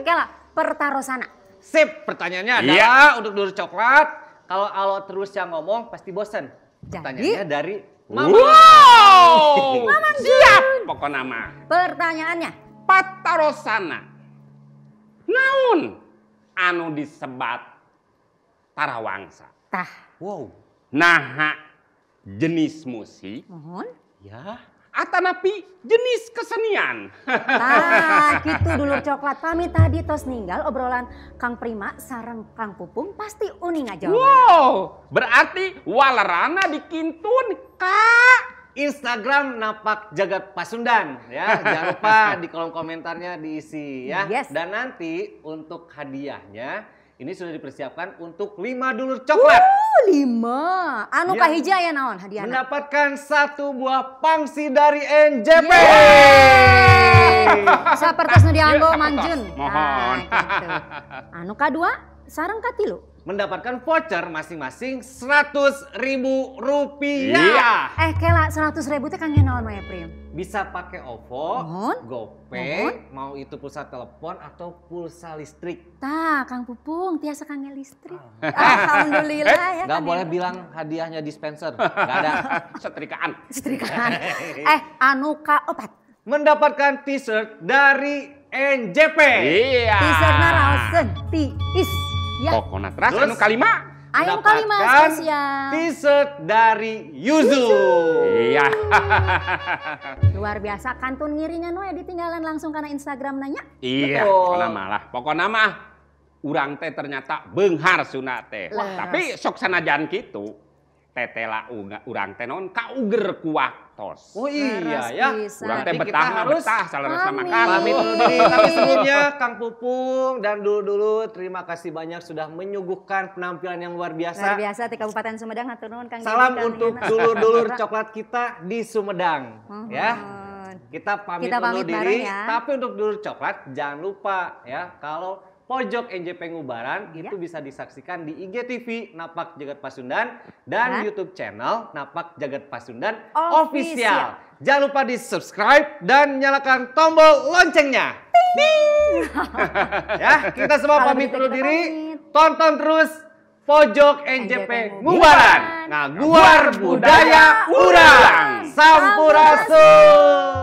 Kela, pertarosana. Sip, pertanyaannya adalah untuk dulur coklat. Kalau Alo terus yang ngomong pasti bosen. Pertanyaannya dari Mama. Wow, siap pokoknya mah. Pertanyaannya. Patarosana. Naon anu disebat Tarawangsa? Tah. Wow. Naha jenis musik. Mohon. Ya. Atanapi jenis kesenian. Nah, gitu dulur coklat. Pami tadi tos ninggal obrolan Kang Prima sareng Kang Pupung pasti uning aja. Wow, berarti walerana dikintun ka Instagram Napak Jagat Pasundan ya. Jangan lupa di kolom komentarnya diisi ya. Yes. Dan nanti untuk hadiahnya ini sudah dipersiapkan untuk 5 dulur coklat. 5. Anu ya. Kahiji aya naon hadiahna? Mendapatkan 1 buah pangsi dari NJP. Sapertos nu dianggo Mang Jun. Mohon. Nah, gitu. Anu kadua sareng katilu. Mendapatkan voucher masing-masing Rp100.000. Iya. Kela 100.000 teh kangge naon wae, Prim? Bisa pakai OVO, GoPay, mau itu pulsa telepon atau pulsa listrik. Tah, Kang Pupung tiasa kangge listrik. Alhamdulillah ya. Gak boleh bilang hadiahnya dispenser, gak ada. Setrikaan. Setrikaan. Anu kaopat. Mendapatkan t-shirt dari NJP. Iya. T-shirtna raoseun tiis. Ya. Pokoknya terus anu kalima. Anu kalima spesial. T-shirt dari Yuzu. Iya. Luar biasa kantun ngiringan we ditinggalan langsung karena Instagram nanya. Iya, pokoknya malah. Pokoknya mah urang teh ternyata beunghar Sunda teh. Tapi sok sanajan kitu tetela urang teh naon kauger ku waktos. Oh iya ya. Urang teh betah mah betah saleresna mah pamit undur diri. Tapi sebelumnya Kang Pupung dan dulu-dulu terima kasih banyak sudah menyuguhkan penampilan yang luar biasa. Luar biasa di Kabupaten Sumedang hatur nuhun Kang. Salam untuk dulur-dulur coklat kita di Sumedang ya. Kita pamit undur diri, ya. Tapi untuk dulur coklat jangan lupa ya kalau Pojok NJP Ngubaran itu bisa disaksikan di IGTV Napak Jagat Pasundan dan YouTube channel Napak Jagat Pasundan Official. Jangan lupa di subscribe dan nyalakan tombol loncengnya. Ding. Ya, kita semua pamit undur diri. Tonton terus Pojok NJP Ngubaran. Ngaguar budaya urang. Sampurasun.